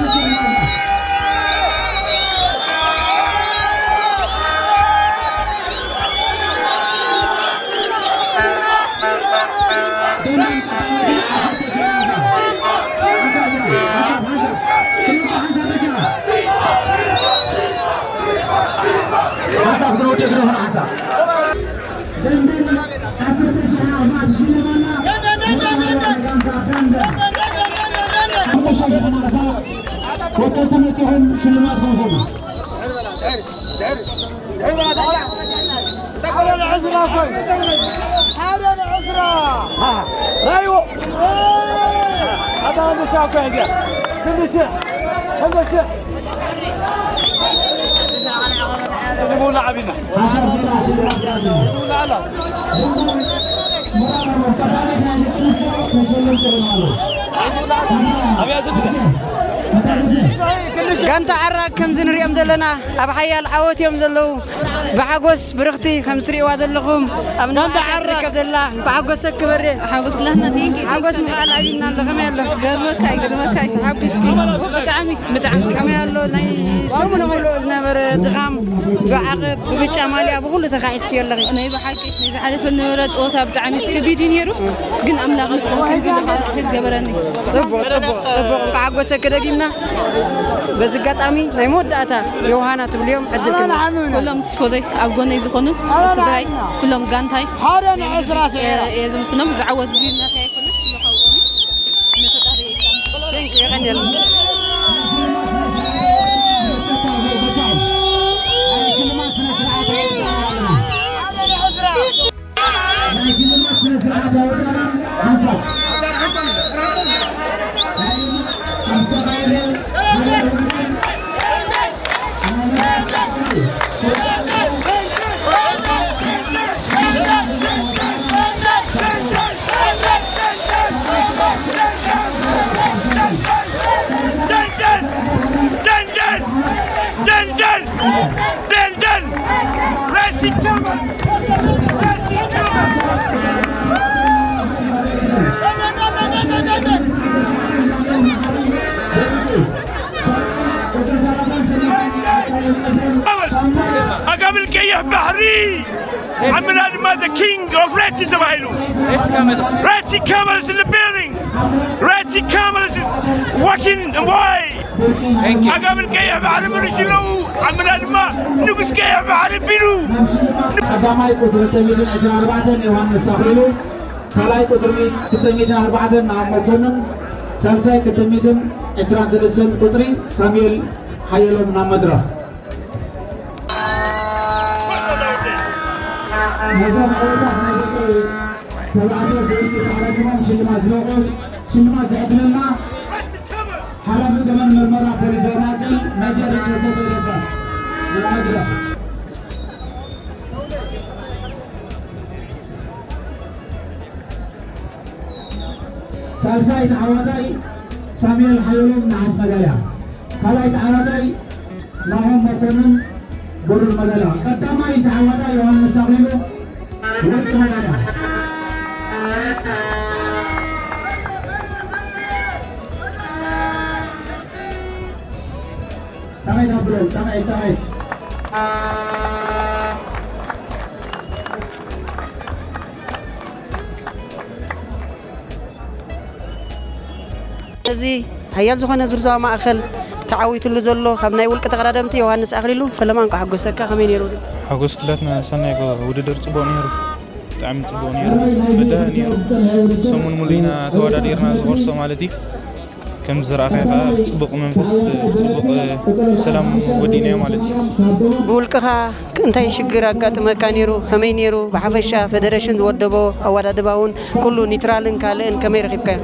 ትሽለማ። ሓንሳብ ክንወድእ ግደፉና ሓንሳብ። ደንደን ዓሰርተ ሺሕ ናቕፋ ትሽለመና። ወርሃዊ ጋንታ ደንደን። ሓሙሽተ ሺሕ ናቕፋ ወከልቲ መጺኹም ሽልማት ክወስዱና። ጋንታ ዓራግ ከምዚ ንሪኦም ዘለና ኣብ ሓያል ዓወት እዮም ዘለዉ። ብሓጎስ ብርኽቲ ከም ትሪእዋ ዘለኹም ኣብ ጋንታ ንውሓት ዓራግ ትርከብ ዘላ። እንኳዕ ሓጎሰኪ በሬ። ሓጎስ ኩላትና፣ ቴንኪ፣ ሓጎስ ቴንኪ። ምኽኣል ኣብይና ኣሎ። ከመይ ኣሎ? ገርመካይ፣ ገርመካይ። ተሓጒስኪ? ኦ፣ ብጣዕሚ፣ ብጣዕሚ። ከመይ ኣሎ? ናይ ሰሙን ምሉእ ዝነበረ ድኻም ብዓቐብ፣ ብብጫ ማልያ፣ ብኹሉ ተኻሒስኪ ኣለኺ። ናይ ብሓቂ፣ ናይ ዝሓለፈ ዝነበረ ጸወታ ብጣዕሚ ከቢድ እዩ ነይሩ፣ ግን ኣምላኽ መስገን ከምዚ ኢሉ ከ-፣ ከዝገበረኒ። ጽቡቕ፣ ጽቡቕ፣ ጽቡቕ። እንኳዕ ሓጎሰኪ ደጊምና። በዚ ኣጋጣሚ ናይ መወዳእታ ዮሃና ትብልዮም ዕድል ክህብ። ኩሎም ቲፎዘይ ኣብ ጎነይ ዝኾኑ ስድራይ፣ ኩሎም ጋንታይ ሓደ ናይ ንዕስራ መጀመርያ ስዒራ። እየ ዘመስግኖም። ዝዓወት እዚ እናተይ ኣይኮነን፣ ኩሉ ካብኦም እዩ። ንፈጣሪ የመስግኖ። ቴንክ ዩ፣ የቐንየልና። ናይ ሽልማት ስነ ስርዓት ኣወዳዳሪ ሓንሳብ። ናይ ኣስተባባሪ ዓጋመል ቀይሕ ባሕሪ ዓምና ድማ the king of racing ተባሂሉ። Racing Camels in the building. Racing Camels is walking away. Thank you. ዓጋመል ቀይሕ ባሕሪ መሪሹ ኣለዉ። ዓምና ድማ ንጉስ ቀይሕ ባሕሪ ቢሉ። ቀዳማይ ቁጽሪ ክልተ ሚእትን ዕስራን ኣርባዕተን ዮሃንስ ኣኽሊሉ፣ ካልኣይ ቁጽሪ ክልተ ሚእትን ኣርባዕተን ንኣብ መኮንን፣ ሳልሳይ ክልተ ሚእትን ዕስራን ሰለስተን ቁጽሪ ሳሙኤል ሓየሎም ናብ መድረኽ። ነዞም ዓወታት ናይ ደቂ ተባዕትዮ ዘይተባህለ ድማ ሽልማት ዝበቑ ሽልማት ዝዕድለና ሓላፊ ገበን ምርመራ ፖሊስ ዞባ ማእከል ሜጀር ሪቸርድ ተሰፋ። ሳልሳይ ተዓዋታይ ሳሙኤል ሓየሎም ነሓስ መዳልያ። ካልኣይ ተዓዋታይ ናሆም መኮንን ብሩር መዳልያ። ቀዳማይ ተዓዋታይ ዮሃንስ ኣኽሊሉ ወርቂ መዳልያ። ታማይ ዳብሮ፣ ታማይ፣ ታማይ። እዚ ሓያል ዝኾነ ዙር ዞባ ማእኸል ተዓዊትሉ ዘሎ ካብ ናይ ውልቂ ተቐዳደምቲ ዮሃንስ ኣኽሊሉ ፈለማ እንኳዕ ሓጎሰካ። ከመይ ነይሩ? ሓጎስ ክላትና ሰናይ ጎ-፣ ውድድር ጽቡቕ ነይሩ። ብጣዕሚ ጽቡቕ ነይሩ። መዳህ ነይሩ። ሰሙን ሙሉ ኢና ተወዳዲርና ዝቐርሶ ማለት እዩ። ከም ዝረኣኻዮ ከዓ ብጽቡቕ መንፈስ፣ ብጽቡቕ ሰላም ወዲእናዮ ማለት እዩ። ብውልቅኻ እንታይ ሽግር ኣጋጥመካ ነይሩ? ከመይ ነይሩ? ብሓፈሻ ፈደረሽን ዝወደቦ ኣወዳድባ እውን ኩሉ ኒትራልን ካልእን ከመይ ረኺብካዮ?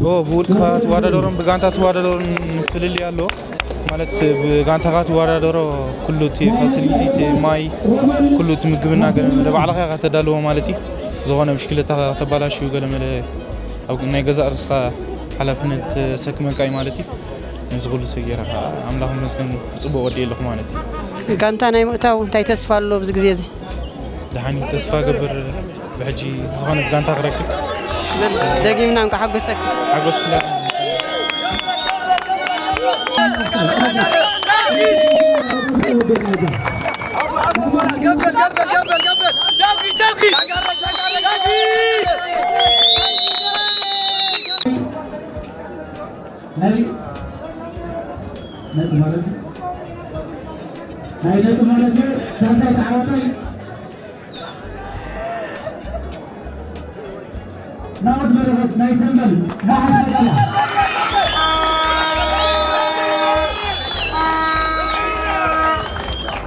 ኦ፣ ብውልቅኻ ትወዳደሮን ብጋንታ ትወዳደሮን ፍልልይ ኣለዎ። ማለት ብጋንታኻ ትወዳደሮ ኩሉ እቲ ፋሲሊቲ፣ እቲ ማይ፣ ኩሉ እቲ ምግብና ገለ መለ ባዕልኻ ኢኻ ተዳልዎ ማለት እዩ። ዝኾነ ብሽክለታኻ ከተባላሽዩ ገለ መለ ኣብ ናይ ገዛእ ርእስኻ ሓላፍነት ተሰክመካ እዩ ማለት እዩ። ነዚ ኩሉ ሰጊረ ከዓ ኣምላኽ ይመስገን ብጽቡቕ ወዲኤ ኣለኹ ማለት እዩ። ጋንታ ናይ ምእታው እንታይ ተስፋ ኣሎ ኣብዚ ግዜ እዚ? ደሓን እዩ፣ ተስፋ ገብር ብሕጂ ዝኾነ ጋንታ ክረክብ። ደጊምና እንኳ ሓጎሰካ። ሓጎስ ክላ ናይ ነጥቢ ማለት እዩ። ናይ ነጥቢ ማለት እዩ። ሳልሳይ ተዓዋታይ ናኦድ በረኸት ናይ ሰንበል ነሓስ መዳልያ።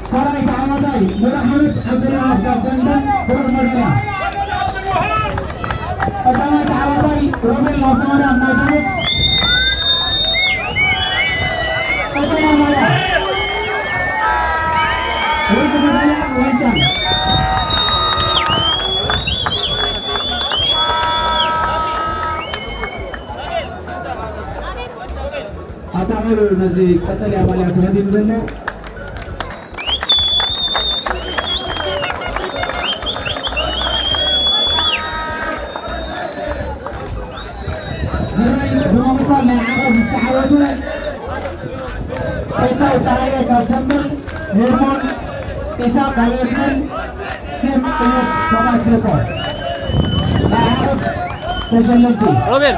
ካልኣይ ተዓዋታይ ኑር ኣሕመድ ዓብደልኣፍ ካብ ደንደን ብሩር መዳልያ። ቀዳማይ ተዓዋታይ ሮቤል ሃብተማርያም ናይ ደቡብ። ቀዳማይ ማልያ ወርቂ መዳልያ ዋንጫ። ኣታ መሉ ነዚ ቀጠልያ ማልያ ተኸዲኑ ዘሎ። ሕራይ ብምቕጻል ናይ ዓቐብ ዝተዓወቱ ኤሳው ጸሃየ ካብ ሰምበል፣ ሄርሞን ኢሳቕ ካብ ኤርትራን ሴም ጥዮብ ካብ ኣትሌኮ ናይ ዓቐብ ተሸለምቲ። ሮቤል።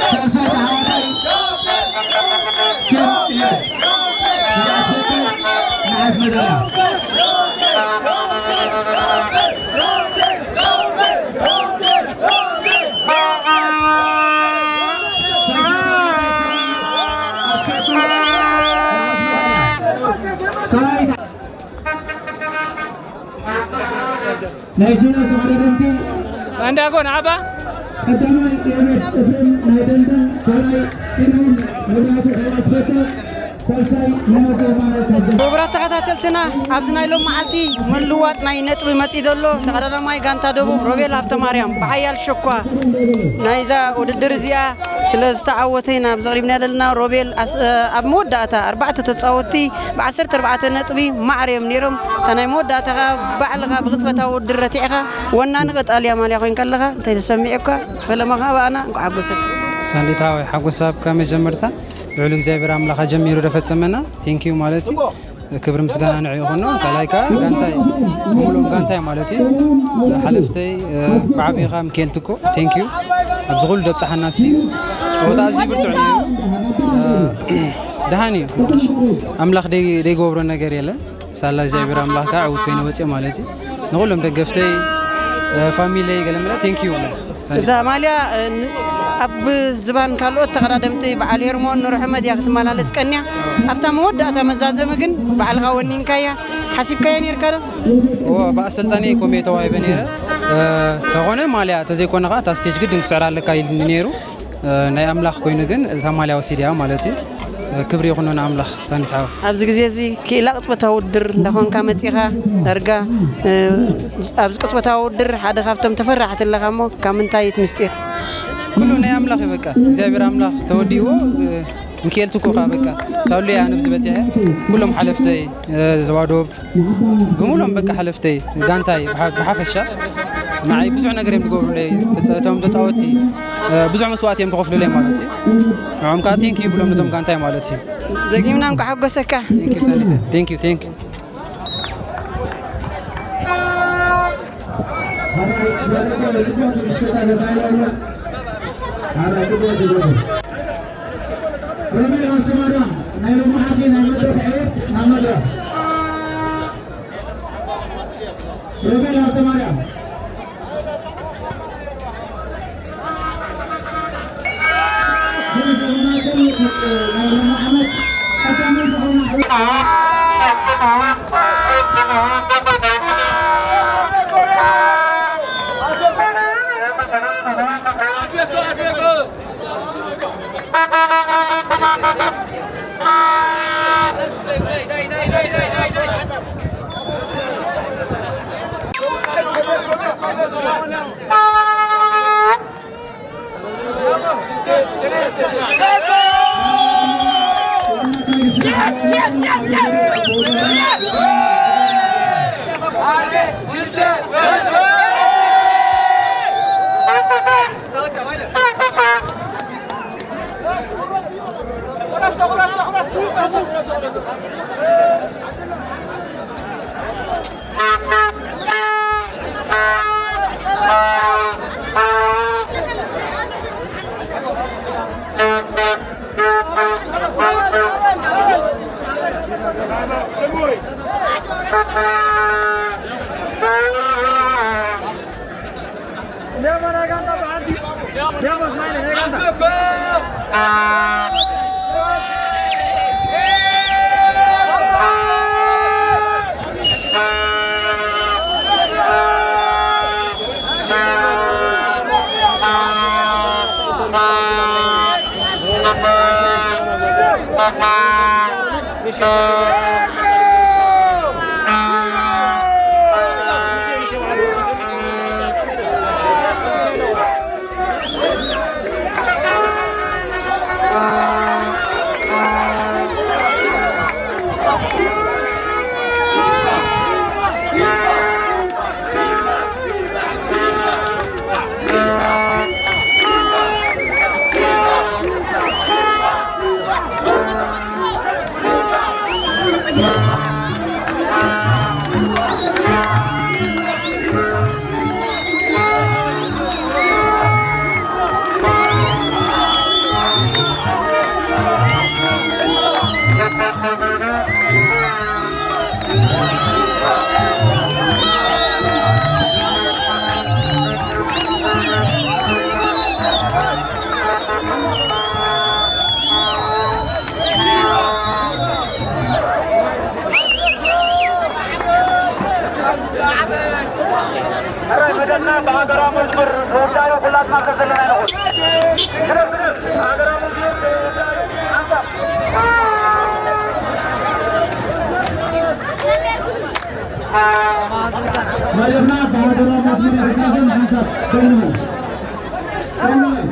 ሳልሳይ ተዓዋታይ ሴም ጥዮብ ካብ ኣትሌኮ ነሓስ መዳልያ። ናይዚ ተቐዳደምቲ ሳንዳጎ ንዓባ ቀዳማይ የቤት ኤፍሬም ናይ ደንደን፣ ካልኣይ ፊልሞን መብራህቱ ካብ ኣስቤቶ፣ ክቡራት ተኸታተልትና፣ ኣብዚ ናይ ሎም መዓልቲ ምልዋጥ ናይ ነጥቢ መጺኡ ዘሎ ተቐዳዳማይ ጋንታ ደቡብ ሮቤል ሃብተማርያም ብሓያል ሸኳ ናይዛ ውድድር እዚኣ ስለ ዝተዓወተ ኢና ኣብዚ ኣቕሪብና ዘለና። ሮቤል ኣስ-፣ ኣብ መወዳእታ ኣርባዕተ ተጻወትቲ ብ14 ነጥቢ ማዕረ እዮም ነይሮም። እታ ናይ መወዳእታ ኸኣ ባዕልኻ ብቕጽበታዊ ውድድር ረቲዕኻ ወናኒ ቀጣልያ ማልያ ኮይንካ ኣለኻ። እንታይ ተሰሚዑካ? ፈለማኻ ብኣና እንኳዕ ሓጎሰካ። ሳንዲታ ወይ ሓጎስ ኣብካ መጀመርታ ልዑል እግዚኣብሔር ኣምላኽ ኣጀሚሩ ደፈጸመና። ቴንኪዩ ማለት እዩ። ክብሪ ምስጋና ንዕኡ ይኹኖ። ካልኣይ ከኣ ጋንታይ፣ ብምሉኦም ጋንታይ ማለት እዩ። ሓለፍተይ፣ ብዓቢኻ ምክኤል ትኮ፣ ቴንኪዩ። ኣብዚ ኩሉ ደብጽሓና ሲ ጸወታ ኣዝዩ ብርቱዕ ነይሩ። ደሃን እዩ። ኣምላኽ ደይ-፣ ደይገብሮ ነገር የለን። ሳላ እግዚኣብሔር ኣምላኽ ከኣ ዕዉት ኮይኑ ወጽኦ ማለት እዩ። ንኹሎም ደገፍተይ፣ ፋሚሊይ ገለ ምለ ቴንኪዩ። እዛ ማልያ፣ እ፣ ን-፣ ኣብ ዝባን ካልኦት ተቐዳደምቲ በዓል ሄርሞን ንርሑመ ድያ ክትመላለስ ቀንያ? ኣብታ መወዳእታ መዛዘሚ ግን ባዕልኻ ወኒንካያ፣ ሓሲብካያ ነይርካ ዶ? እዎ፣ ብኣሰልጣኒ ኮሜ ተዋሂበ ነይረ። እ፣ ተኾነ ማልያ ተዘይኮነ ኸዓ እታ ስቴጅ ግድን ክስዕራ ኣለካ ኢሉኒ ነይሩ። እ፣ ናይ ኣምላኽ ኮይኑ ግን እታ ማልያ ወሲድያ ማለት እዩ። እ፣ ክብሪ ይኹኖ ንኣምላኽ ሳኒት ሓወይ። ኣብዚ ግዜ እዚ ክኢላ ቅጽበታዊ ውድድር እንዳኾንካ መጺኻ ዳርጋ፣ እ፣ ኣብዚ ቅጽበታዊ ውድድር ሓደ ካብቶም ተፈራሕቲ ኣለኻ እሞ ካብ ምንታይ እቲ ምስጢር? ኩሉ ናይ ኣምላኽ እዩ በቃ። እግዚኣብሔር ኣምላኽ ተወዲእዎ፣ እ፣ ሚካኤል ትኩ ኸዓ በቃ። ሳሉ እየ ኣነ ኣብዚ በጺሐ። ኩሎም ሓለፍተይ፣ እ፣ ዘዋዶብ ብምሉኦም በቃ ሓለፍተይ፣ ጋንታይ ብሓ-፣ ብሓፈሻ ንዓይ ብዙሕ ነገር እዮም ዝገብሩለይ። ተጻ-፣ እቶም ተጻወትቲ፣ እ፣ ብዙሕ መስዋእቲ እዮም ዝኸፍሉለይ ማለት እዩ። ንዕኦም ከኣ ቴንኪዩ ይብሎም ነቶም ጋንታይ ማለት እዩ። ደጊምና እንኳዕ ሓጎሰካ። ቴንኪዩ ሳኒተ። ቴንኪዩ፣ ቴንኪዩ። ሮቤል ሃብተማርያም ናይ ሎማዓንቲ ናይ መድረኽ ዕውት ናብ መድረኽ። ሮቤል ሃብተማርያም። ሕራይ መደብና ብሃገራዊ መዝሙር ምውዳዩ ኩላትና ኣብ ዘለና ንኹን። ግደፍ፣ ግደፍ፣ ሃገራዊ መዝሙር ምውዳዩ ሓንሳብ። መደብና ብሃገራዊ መስመር ኤርትራ ሓንሳብ ደው ንበል። ደው ንበል።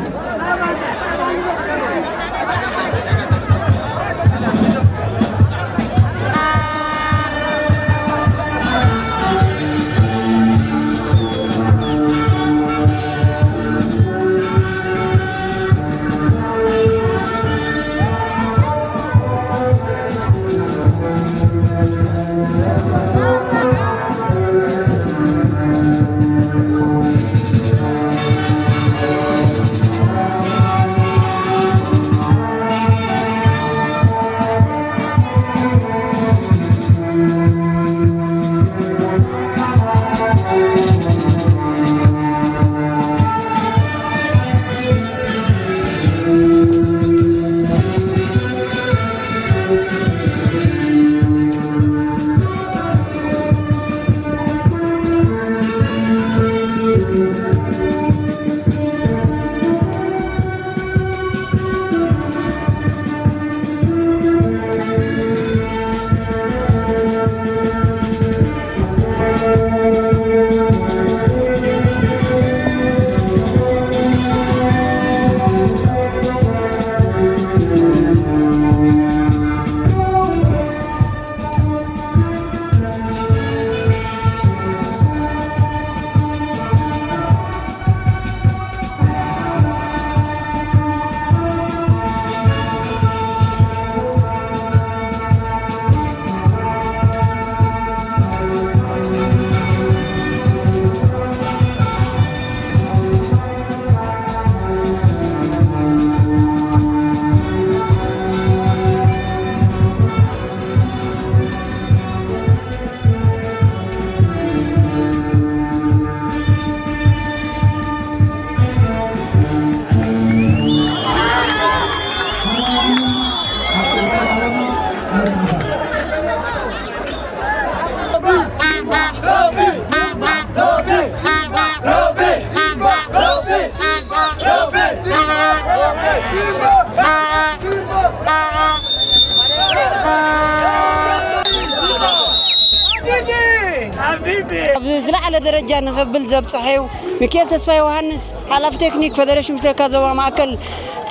ኣብ ዝለዓለ ደረጃ ንኸብል ዘብጽሐ እዩ። ሚካኤል ተስፋ ዮሃንስ፣ ሓላፊ ቴክኒክ ፌደሬሽን ብሽክለታ ዞባ ማእከል፣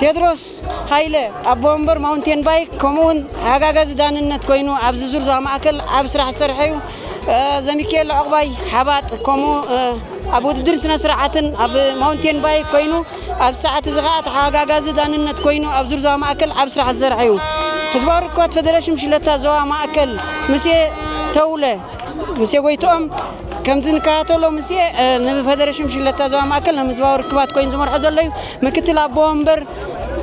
ቴድሮስ ሃይለ፣ ኣቦ ወንበር ማውንቴን ባይክ፣ ከምኡ እውን ሓጋጋዚ ዳንነት ኮይኑ ኣብዚ ዙር ዞባ ማእከል ኣብ ስራሕ ዝሰርሐ እዩ። እ፣ ዘሚካኤል ዑቕባይ ሓባጥ፣ ከምኡ፣ እ፣ ኣብ ውድድርን ስነ ስርዓትን ኣብ ማውንቴን ባይክ ኮይኑ፣ ኣብ ሰዓት እዚ ኸዓ ተሓጋጋዚ ዳንነት ኮይኑ ኣብ ዙር ዞባ ማእከል ኣብ ስራሕ ዝሰርሐ እዩ። ህዝባዊ ርክባት ፌደሬሽን ብሽክለታ ዞባ ማእከል፣ ሙሴ ተውለ፣ ሙሴ ጎይትኦም፣ ከምዚ ንከታተሎ፣ ሙሴ፣ እ፣ ንፌደሬሽን ብሽክለታ ዞባ ማእከል፣ ንህዝባዊ ርክባት ኮይኑ ዝመርሖ ዘሎ እዩ። ምክትል ኣቦ ወንበር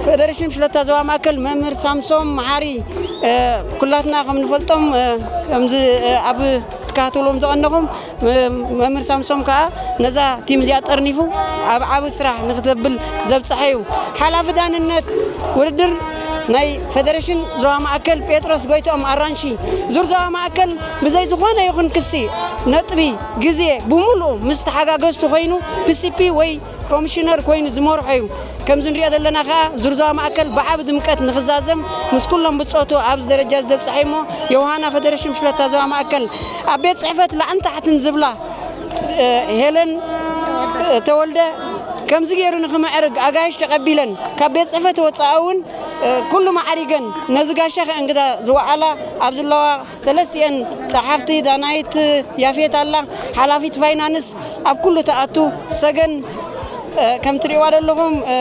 ፌደሬሽን ብሽክለታ ዞባ ማእከል መምህር ሳምሶም መሓሪ፣ እ፣ ኩላትና ከም ንፈልጦም፣ እ፣ ከምዚ፣ እ፣ ኣብ ክትከታተልዎም ዝቐነኹም፣ መ-፣ መምህር ሳምሶም ከኣ ነዛ ቲም እዚኣ ጠርኒፉ ኣብ ዓቢ ስራሕ ንክተብል ዘብጽሐ እዩ። ሓላፊ ዳንነት ውድድር ናይ ፌደሬሽን ዞባ ማእከል ጴጥሮስ ጎይትኦም ኣራንሺ፣ ዙር ዞባ ማእከል ብዘይ ዝኾነ ይኹን ክሲ፣ ነጥቢ፣ ግዜ ብምሉኡ ምስ ተሓጋገዝቱ ኮይኑ ፒሲፒ ወይ ኮሚሽነር ኮይኑ ዝመርሖ እዩ። ከምዚ ንሪኦ ዘለና ከኣ ዙር ዞባ ማእከል ብዓቢ ድምቀት ንክዛዘም ምስ ኩሎም ብጾቱ ኣብዚ ደረጃ ዘብጽሐ እሞ ዮሃና ፌደሬሽን ብሽክለታ ዞባ ማእከል ኣብ ቤት ጽሕፈት ላዕልን ታሕትን ዝብላ፣ እ፣ ሄለን፣ እ፣ ተወልደ ከምዚ ገይሩ ንክምዕርግ ኣጋይሽ ተቐቢለን ካብ ቤት ጽሕፈት ወጻኢ እውን፣ እ፣ ኩሉ ማዕሪገን ነዚ ጋሻ ከእንግዳ ዝወዓላ ኣብ ዘለዋ ሰለስቲኤን ጸሓፍቲ ዳናይት ያፌት ኣላ፣ ሓላፊት ፋይናንስ ኣብ ኩሉ ትኣቱ ሰገን፣ እ፣ ከም ትሪእዋ ዘለኹም፣ እ፣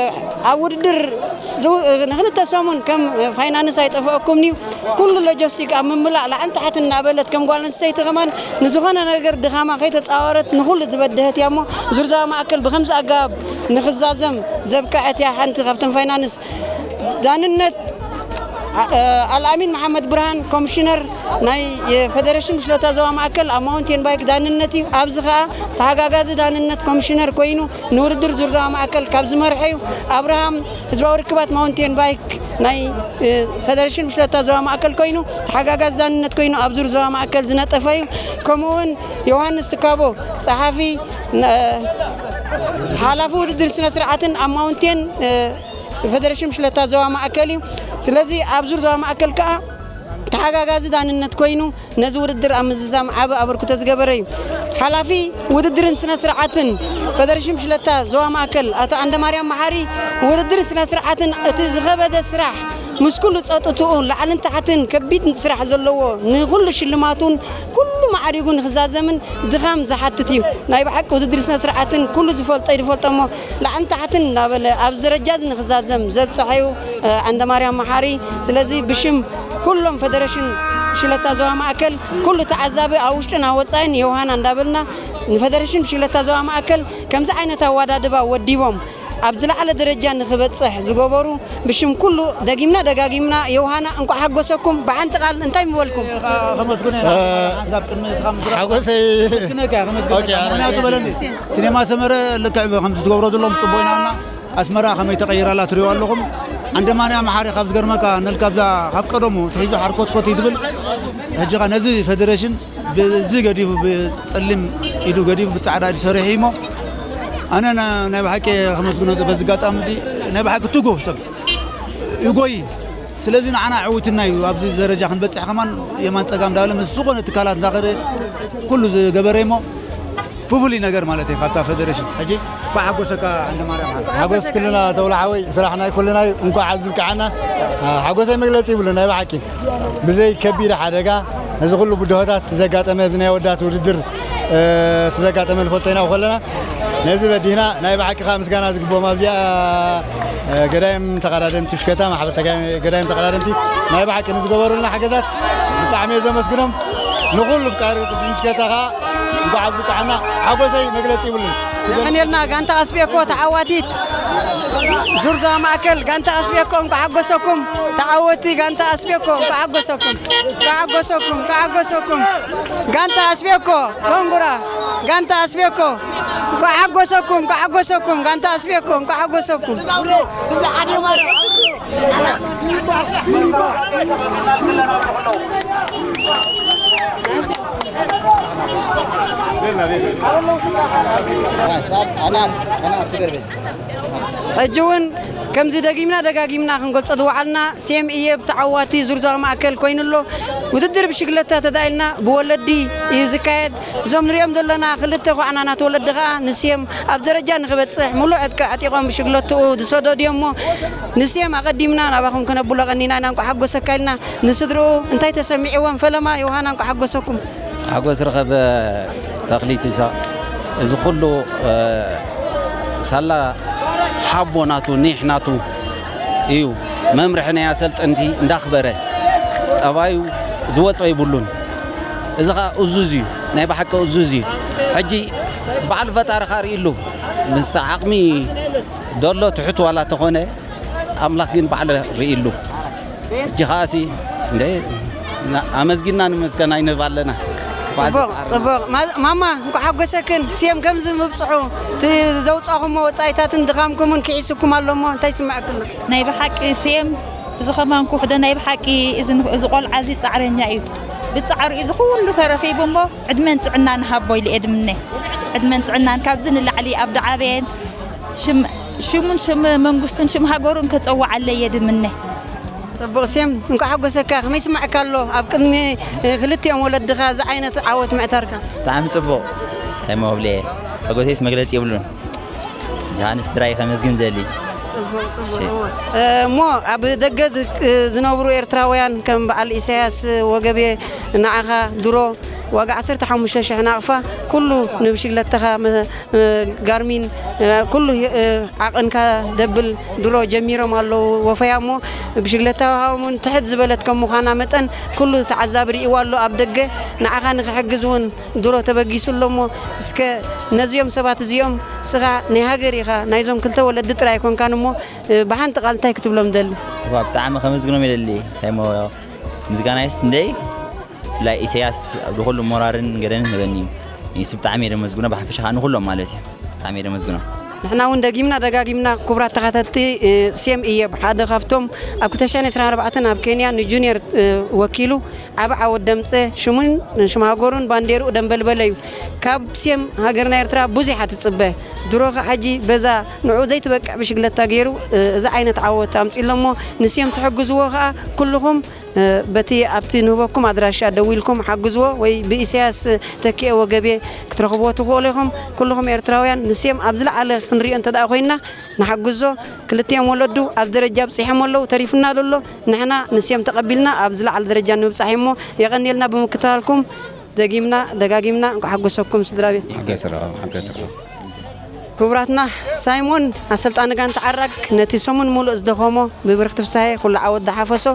ኣብ ውድድር ዝ-፣ እ፣ ንክልተ ሰሙን ከም፣ እ፣ ፋይናንስ ኣይጠፍአኩምን እዩ። ኩሉ ሎጂስቲክ ኣብ ምምላእ ላዕልን ታሕትን እናበለት ከም ጓል ኣንስተይቲ ከማን ንዝኾነ ነገር ድኻማ ከይተጻወረት ንኹሉ ዝበደሀት እያ እሞ ዙር ዞባ ማእከል ብኸምዚ ኣገባብ ንክዛዘም ዘብቅዐት እያ። ሓንቲ ካብተን ፋይናንስ ዳንነት ኣ-፣ ኣልኣሚን መሓመድ ብርሃን ኮሚሽነር ናይ የፌደሬሽን ብሽክለታ ዞባ ማእከል ኣብ ማውንቴን ባይክ ዳንነት እዩ። ኣብዚ ኸኣ ተሓጋጋዚ ዳንነት ኮሚሽነር ኮይኑ ንውድድር ዙር ዞባ ማእከል ካብ ዝመርሐ እዩ። ኣብርሃም ህዝባዊ ርክባት ማውንቴን ባይክ ናይ፣ እ፣ ፌደሬሽን ብሽክለታ ዞባ ማእከል ኮይኑ ተሓጋጋዚ ዳንነት ኮይኑ ኣብ ዙር ዞባ ማእከል ዝነጠፈ እዩ። ከምኡ እውን ዮሃንስ ትካቦ ጸሓፊ፣ ነ-፣ ሓላፊ ውድድር ስነ ስርዓትን ኣብ ማውንቴን፣ እ፣ ፌደሬሽን ብሽክለታ ዞባ ማእከል እዩ። ስለዚ ኣብ ዙር ዞባ ማእከል ከኣ ኣጋጋዚ ዳንነት ኮይኑ ነዚ ውድድር ኣብ ምዝዛም ዓቢ ኣበርክቶ ዝገበረ እዩ። ሓላፊ ውድድርን ስነ ስርዓትን ፈደረሽን ብሽለታ ዞባ ማእከል ኣቶ ዓንደማርያም መሓሪ፣ ውድድርን ስነ ስርዓትን እቲ ዝኸበደ ስራሕ ምስ ኩሉ ጸጥትኡ ላዕልን ታሕትን ከቢድ ስራሕ ዘለዎ ንኹሉ ሽልማቱን ኩሉ ማዕሪጉ ንክዛዘምን ድኻም ዝሓትት እዩ። ናይ ብሓቂ ውድድር ስነ ስርዓትን ኩሉ ዝፈልጦ ይፈልጦ እሞ ላዕልን ታሕትን እናበለ ኣብዚ ደረጃ እዚ ንክዛዘም ዘብፀሐ እዩ። ዓንደማርያም መሓሪ። ስለዚ ብሽም ኩሎም ፈደረሽን ብሽለታ ዞባ ማእከል ኩሉ ተዓዛቢ ኣብ ውሽጥን ኣብ ወፃኢን የውሃና እንዳበልና ንፈደረሽን ብሽለታ ዞባ ማእከል ከምዚ ዓይነት ኣወዳድባ ወዲቦም ኣብ ዝለዓለ ደረጃ ንክበፅሕ ዝገበሩ ብሽም ኩሉ ደጊምና ደጋጊምና የውሃና እንኳዕ ሓጎሰኩም። ብሓንቲ ቃል እንታይ ምበልኩም? ከመስግኖ ኢና። ሓንሳብ ቅድሚ ንስኻ ምዝራብ ሓጎሰይ ከመስግነካ እየ፣ ከመስግነካ። ኦኬ፣ ኣረ። ምኽንያቱ በለኒ፣ ሲኔማ ሰመረ ልክዕ ከምዚ ትገብሮ ዘለኹም ጽቡቕ ኢና እና ኣስመራ ከመይ ተቐይራ ኣላ ትሪኦ ኣለኹም። ዓንደማርያም መሓሪ ካብ ዝገርመካ ንል ካብዛ ካብ ቀደሙ ትሒዙ ሓርኮትኮት እዩ ትብል። ሕጂ ኸ ነዚ ፌደሬሽን ብዚ ገዲፉ ብጸሊም ኢዱ ገዲፉ ብጻዕዳ ኢዱ ሰሪሑ እሞ ኣነ ና-፣ ናይ ብሓቂ ከመስግኖ በዚ ኣጋጣሚ እዚ ናይ ብሓቂ ትጉህ ሰብ ይጎይ። ስለዚ ንዓና ዕውትና እዩ ኣብዚ ደረጃ ክንበጽሕ ከማን የማን ጸጋም እንዳበለ ምስ ዝኾነ ትካላት እንዳኸደ ኩሉ ዝገበረ እሞ ፍፉሊ ነገር ማለት እዩ ካብታ ፌደሬሽን። ሕጂ እንኳዕ ሓጎሰካ ዓንደ ማርያም። ሓጎስ ኩልና ተብሎ ሓወይ፣ ስራሕ ናይ ኩልና እዩ። እንኳዕ ኣብዚ ብቅዓና። ሓጎሰይ መግለጺ ይብሉ ናይ ብሓቂ። ብዘይ ከቢድ ሓደጋ ነዚ ኩሉ ብድሆታት ዘጋጠመ ብናይ ወዳት ውድድር፣ እ፣ እቲ ዘጋጠመ ንፈልጦ ኢና ከለና ነዚ በዲህና ናይ ብሓቂ ከዓ ምስጋና ዝግብኦም ኣብዚኣ፣ እ፣ ገዳይም ተቐዳደምቲ ብሽክለታ፣ ማሕበር ተጋ-፣ ገዳይም ተቐዳደምቲ ናይ ብሓቂ ንዝገበሩልና ሓገዛት ብጣዕሚ እየ ዘመስግኖም። ንኹሉ ብቃሪ ቅድም ሽከታ ከዓ እንኳዕ ኣብዚ በቃዕና። ሓጎሰይ መግለጺ ይብሉን። የቐንየልና ጋንታ ኣስቤኮ ተዓዋቲት ዙርዛ ማእከል ጋንታ ኣስቤኮ እንኳዕ ሓጎሰኩም። ተዓወቲ ጋንታ ኣስቤኮ እንኳዕ ሓጎሰኩም። እንኳዕ ሓጎሰኩም፣ እንኳዕ ሓጎሰኩም። ጋንታ ኣስቤኮ ኮንጉራ፣ ጋንታ ኣስቤኮ እንኳዕ ሓጎሰኩም፣ እንኳዕ ሓጎሰኩም። ጋንታ ኣስቤኮ እንኳዕ ሓጎሰኩም። ሕጂ እውን ከምዚ ደጊምና ደጋጊምና ክንገልጾ ዝወዓልና፣ ሴም እየብ ተዓዋቲ ዙር ዞባ ማእከል ኮይኑ ኣሎ። ውድድር ብሽግለታ ተዳኢልና ብወለዲ እዩ ዝካየድ። እዞም ንሪኦም ዘለና ክልተ ኳዕናናት ወለዲ ከኣ ንሴም ኣብ ደረጃ ንክበጽሕ ሙሉእ ዕጥቂ ኣዕጢቖም ብሽግለትኡ ዝሰደዱ እዮም እሞ፣ ንሴም ኣቐዲምና ናባኹም ከነብሎ ቀኒና ኢና። እንቋዕ ሓጎሰካ ኢልና። ንስድርኡ እንታይ ተሰሚዕዎም? ፈለማ ዮሃና እንቋዕ ሓጎሰኩም። ሓጎስ ርኸበ ተኽሊት ይስሐቕ። እዚ ኩሉ፣ እ፣ ሳላ ሓቦ ናቱ፣ ኒሕ ናቱ እዩ። መምርሒ ናይ ኣሰልጠንቲ እንዳኽበረ፣ ጠባዩ ዝወጾ ይብሉን። እዚ ኸኣ እዙዝ እዩ፣ ናይ ብሓቂ እዙዝ እዩ። ሕጂ ባዕሉ ፈጣሪ ኸኣ ርእይሉ፣ ምስቲ ዓቕሚ ደሎ ትሑት ዋላ ተኾነ፣ ኣምላኽ ግን ባዕሉ ርእይሉ። ሕጂ ኸኣሲ፣ እንደ፣ ና-፣ ኣመስጊንና ንመስገን ኣይንህብ ኣለና። ጽቡቕ፣ ጽቡቕ። ማ-፣ ማማ፣ እንኳዕ ሓጎሰክን። ስየም ከምዚ ምብጽሑ፣ እቲ ዘውጻኹሞ ወጻኢታትን ድኻምኩምን ክሒስኩም ኣሎ እሞ፣ እንታይ ይስምዐክን? ናይ ብሓቂ ስየም፣ እዚ ከማን ክውሕዶ፣ ናይ ብሓቂ እዚ ን-፣ እዚ ቆልዓ እዚ ጻዕረኛ እዩ። ብጻዕሩ እዩ እዚ ኩሉ ተረኺቡ እሞ፣ ዕድመን ጥዕናን ሃቦ ኢለ እየ ድምነ። ዕድመን ጥዕናን ካብዚ ንላዕሊ ኣብ ዝዓበየን ሽም-፣ ሽሙን ሽም መንግስቱን ሽም ሃገሩን ከጸውዓለይ እየ ድምነ። ጽቡቕ ስየም፣ እንኳዕ ሓጎሰካ። ከመይ ይስምዓካ ኣሎ ኣብ ቅድሚ፣ እ፣ ክልቲኦም ወለድኻ እዚ ዓይነት ዓወት ምዕታርካ? ብጣዕሚ ጽቡቕ። እንታይ መብልየ? ሓጎሰይስ መግለጺ የብሉን። ጃሃንስ ስድራይ ከመስግን ደሊ። ጽቡቕ፣ ጽቡቕ። እሺ። እወ። እ፣ እሞ ኣብ ደገ ዝ-፣ እ፣ ዝነብሩ ኤርትራውያን ከም በዓል ኢሳያስ ወገብየ ንዓኻ ድሮ ዋጋ ዓሰርተ ሓሙሽተ ሽሕ ናቕፋ ኩሉ ንብሽግለተኻ መ-፣ እ፣ ጋርሚን፣ እ፣ ኩሉ፣ እ፣ ዓቐንካ ደብል ድሮ ጀሚሮም ኣለዉ ወፈያ እሞ ብሽግለታ ሃቦም እውን ትሕት ዝበለት ከም ምዃና መጠን ኩሉ ተዓዛቢ ርእይዋ ኣሎ ኣብ ደገ። ንዓኻ ንኽሕግዝ እውን ድሮ ተበጊሱ ኣሎ እሞ እስከ ነዚኦም ሰባት እዚኦም እስኻ ናይ ሃገር ኢኻ፣ ናይዞም ክልተ ወለዲ ጥራይ ኣይኮንካን እሞ፣ እ፣ ብሓንቲ ቃል እንታይ ክትብሎም ደሊ? እዋ ብጣዕሚ ከመስግኖም ይደሊ። እንታይ እሞ ምስጋናይስ እንደይ ብፍላይ ኢሳያስ ንኹሉ ሞራርን ገደንን ህበኒ እዩ። ንሱ ብጣዕሚ እየ ደመስግኖ፣ ብሓፈሻ ከዓ ንኹሎም ማለት እዩ። ብጣዕሚ እየ ደመስግኖ። ንሕና እውን ደጊምና ደጋጊምና ክቡራት ተኸታተልቲ፣ እ፣ ሴም እየብ ሓደ ካብቶም ኣብ ክልተ ሽሕን ዕስራን ኣርባዕተን ኣብ ኬንያ ንጁኒየር፣ እ፣ ወኪሉ ዓቢ ዓወት ደምጸ ሽሙን ሽም ሃገሩን ባንዴርኡ ደንበልበለ እዩ። ካብ ሴም ሃገርና ኤርትራ ብዙሕ እያ ትጽበ። ድሮ ኸዓ ሕጂ በዛ ንዕኡ ዘይትበቅዕ ብሽግለታ ገይሩ፣ እ፣ እዚ ዓይነት ዓወት ኣምጺኡ ኣሎ እሞ ንሴም ትሕግዝዎ ኸዓ ኩልኹም በቲ ኣብቲ ንህበኩም ኣድራሻ ደዊልኩም ሓግዝዎ፣ ወይ ብኢሳያስ ተኪኤ ወገብየ ክትረኽብዎ ትኽእሉ ኢኹም። ኩልኹም ኤርትራውያን ንስዮም ኣብ ዝለዓለ ክንሪኦ እንተ ደኣ ኮይንና ንሓግዞ። ክልቲኦም ወለዱ ኣብ ደረጃ ኣብጺሖም ኣለዉ፣ ተሪፉና ዘሎ ንሕና ንስዮም ተቐቢልና ኣብ ዝለዓለ ደረጃ ንምብጻሕ እሞ የቐንየልና ብምክትታልኩም። ደጊምና ደጋጊምና እንኳዕ ሓጎሰኩም ስድራ ቤት። ሓገስ ረኸብ ሓገስ ረኸብ። ክቡራትና፣ ሳይሞን ኣሰልጣኒ ጋንታ ዓራግ ነቲ ሰሙን ሙሉእ ዝደኸሞ ብብርኽቲ ፍሳሐ ኩሉ ዓወት ዝሓፈሶ፣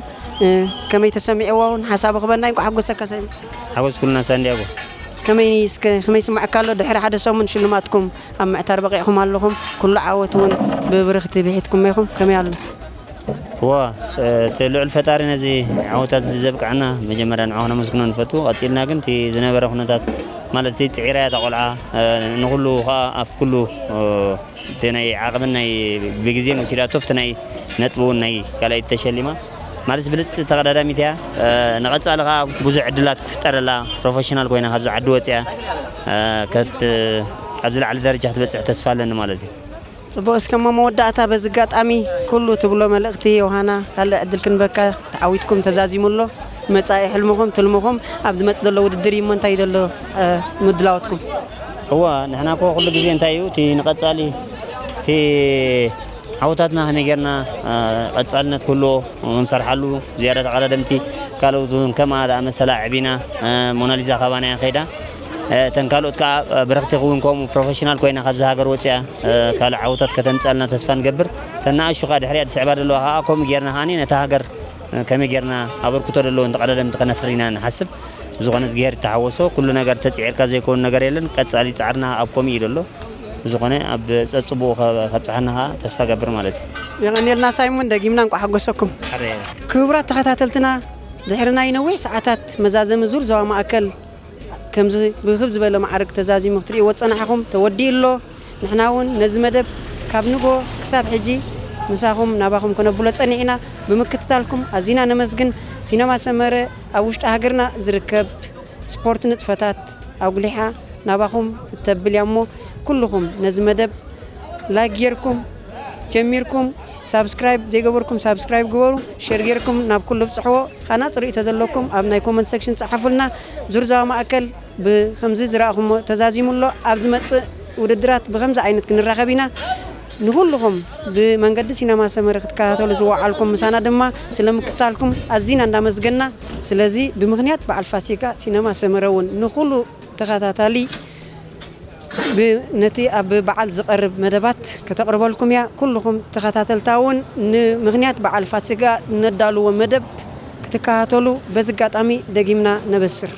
እ፣ ከመይ ተሰሚዕዎ እውን ሓሳቡ ክበና። እንኳዕ ሓጎሰካ ሳይሞን። ሓጎስ ኩልና ሳንዲያጎ። ከመይ እስከ፣ ከመይ ይስምዓካ ኣሎ ድሕሪ ሓደ ሰሙን ሽልማትኩም ኣብ ምዕታር በቂዕኩም ኣለኹም? ኩሉ ዓወት እውን ብብርኽቲ ብሒትኩም ኢኹም። ከመይ ኣሎ? እዋ፣ እቲ ልዑል ፈጣሪ ነዚ ዓወታት እዚ ዘብቅዓና መጀመርያ ንዑ ክነመስግኖ ንፈቱ። ቀጺልና ግን እቲ ዝነበረ ኩነታት፣ ማለት እቲ ጽዒራ እያ እታ ቆልዓ፣ ንኹሉ ከኣ ኣብቲ ኩሉ፣ እቲ ናይ ዓቕምን ናይ ብግዜን ወሲዳቶ፣ ኣብቲ ናይ ነጥቢ እውን ናይ ካልኣይቲ ተሸሊማ። ማለት ብልጽቲ ተቐዳዳሚት እያ። ንቐጻሊ ከኣ ብዙሕ ዕድላት ክፍጠረላ፣ ፕሮፌሽናል ኮይና ካብዚ ዓዲ ወጺኣ፣ ከት-፣ ኣብ ዝለዓለ ደረጃ ክትበጽሕ ተስፋ ኣለኒ ማለት እዩ። ጽቡቕ፣ እስከ እሞ መወዳእታ በዚ ኣጋጣሚ ኩሉ ትብሎ መልእኽቲ ዮሃና፣ ካልእ ዕድል ክንበካ፣ ተዓዊትኩም ተዛዚሙ ኣሎ። መጻኢ ሕልምኹም፣ ትልምኹም ኣብ ዝመጽእ ዘሎ ውድድር እዩ እሞ እንታይ ዘሎ፣ እ፣ ምድላዋትኩም? እዋ፣ ንሕና እኮ ኩሉ ግዜ እንታይ እዩ፣ እቲ ንቐጻሊ፣ እቲ ዓወታትና ከመይ ጌርና፣ እ፣ ቀጻልነት ክህልዎ ክንሰርሓሉ፣ ዝያዳ ተቐዳደምቲ ካልኦት እውን ከምኣ ዝኣመሰላ ኣዕቢና፣ እ፣ ሞናሊዛ ካባና እያ ከይዳ። እ፣ እተን ካልኦት ከኣ፣ እ፣ ብርኽቲ እውን ከምኡ ፕሮፌሽናል ኮይና ካብዚ ሃገር ወጺኣ፣ እ፣ ካልእ ዓወታት ከተምጻልና ተስፋ ንገብር። እተን ንኣሽቱ ከኣ ድሕሪኣ ዝስዕባ ዘለዋ ከኣ ከምኡ ጌርና ከኣ ነታ ሃገር፣ እ፣ ከመይ ጌርና ኣበርክቶ ዘለወን ተቐዳደምቲ ከነፍሪ ኢና ንሓስብ። ብዝኾነ እዝግሄር ይተሓወሶ። ኩሉ ነገር ተጽዒርካ ዘይከውን ነገር የለን። ቀጻሊ ጻዕርና ኣብ ከምኡ እዩ ዘሎ። ብዝኾነ ኣብ ጸጽቡቑ ከ-፣ ከብጽሓና ከኣ ተስፋ ገብር ማለት እዩ። የቐንየልና ሳይሞን፣ ደጊምና እንቋዕ ሓጎሰኩም። ኣረ። ክቡራት ተኸታተልትና፣ ድሕሪ ናይ ነዊሕ ሰዓታት መዛዘሚ ዙር ዞባ ማእከል ከምዚ ብክብ ዝበለ ማዕርግ ተዛዚሙ ክትርእይዎ ዝጸናሕኩም ተወዲኡ ኣሎ። ንሕና እውን ነዚ መደብ ካብ ንጎ ክሳብ ሕጂ ምሳኹም ናባኹም ከነብሎ ጸኒሕና። ብምክትታልኩም ኣዚና ነመስግን። ሲነማ ሰመረ ኣብ ውሽጢ ሃገርና ዝርከብ ስፖርት ንጥፈታት ኣጉሊሓ ናባኹም እተብል እያ እሞ፣ ኩልኹም ነዚ መደብ ላይክ ጌርኩም ጀሚርኩም፣ ሳብስክራይብ ዘይገበርኩም ሳብስክራይብ ግበሩ፣ ሼር ጌርኩም ናብ ኩሉ ብጽሕዎ። ሃናጺ ርእይቶ ዘለኩም ኣብ ናይ ኮመንት ሴክሽን ጸሓፉልና። ዙር ዞባ ማእከል ብኸምዚ ዝረኣኹሞ ተዛዚሙ ኣሎ። ኣብ ዝመጽእ ውድድራት ብኸምዚ ዓይነት ክንራኸብ ኢና። ንኹልኹም ብመንገዲ ሲነማ ሰመረ ክትከታተሉ ዝወዓልኩም ምሳና ድማ ስለ ምክትታልኩም ኣዚና እንዳመስገና። ስለዚ ብምኽንያት በዓል ፋሲካ ሲነማ ሰመረ እውን ንኹሉ ተኸታታሊ ብ-፣ ነቲ ኣብ በዓል ዝቐርብ መደባት ከተቕርበልኩም እያ። ኩልኹም ተኸታተልታ እውን ንምኽንያት በዓል ፋሲካ ነዳልዎ መደብ ክትከታተሉ በዚ ኣጋጣሚ ደጊምና ነበስር።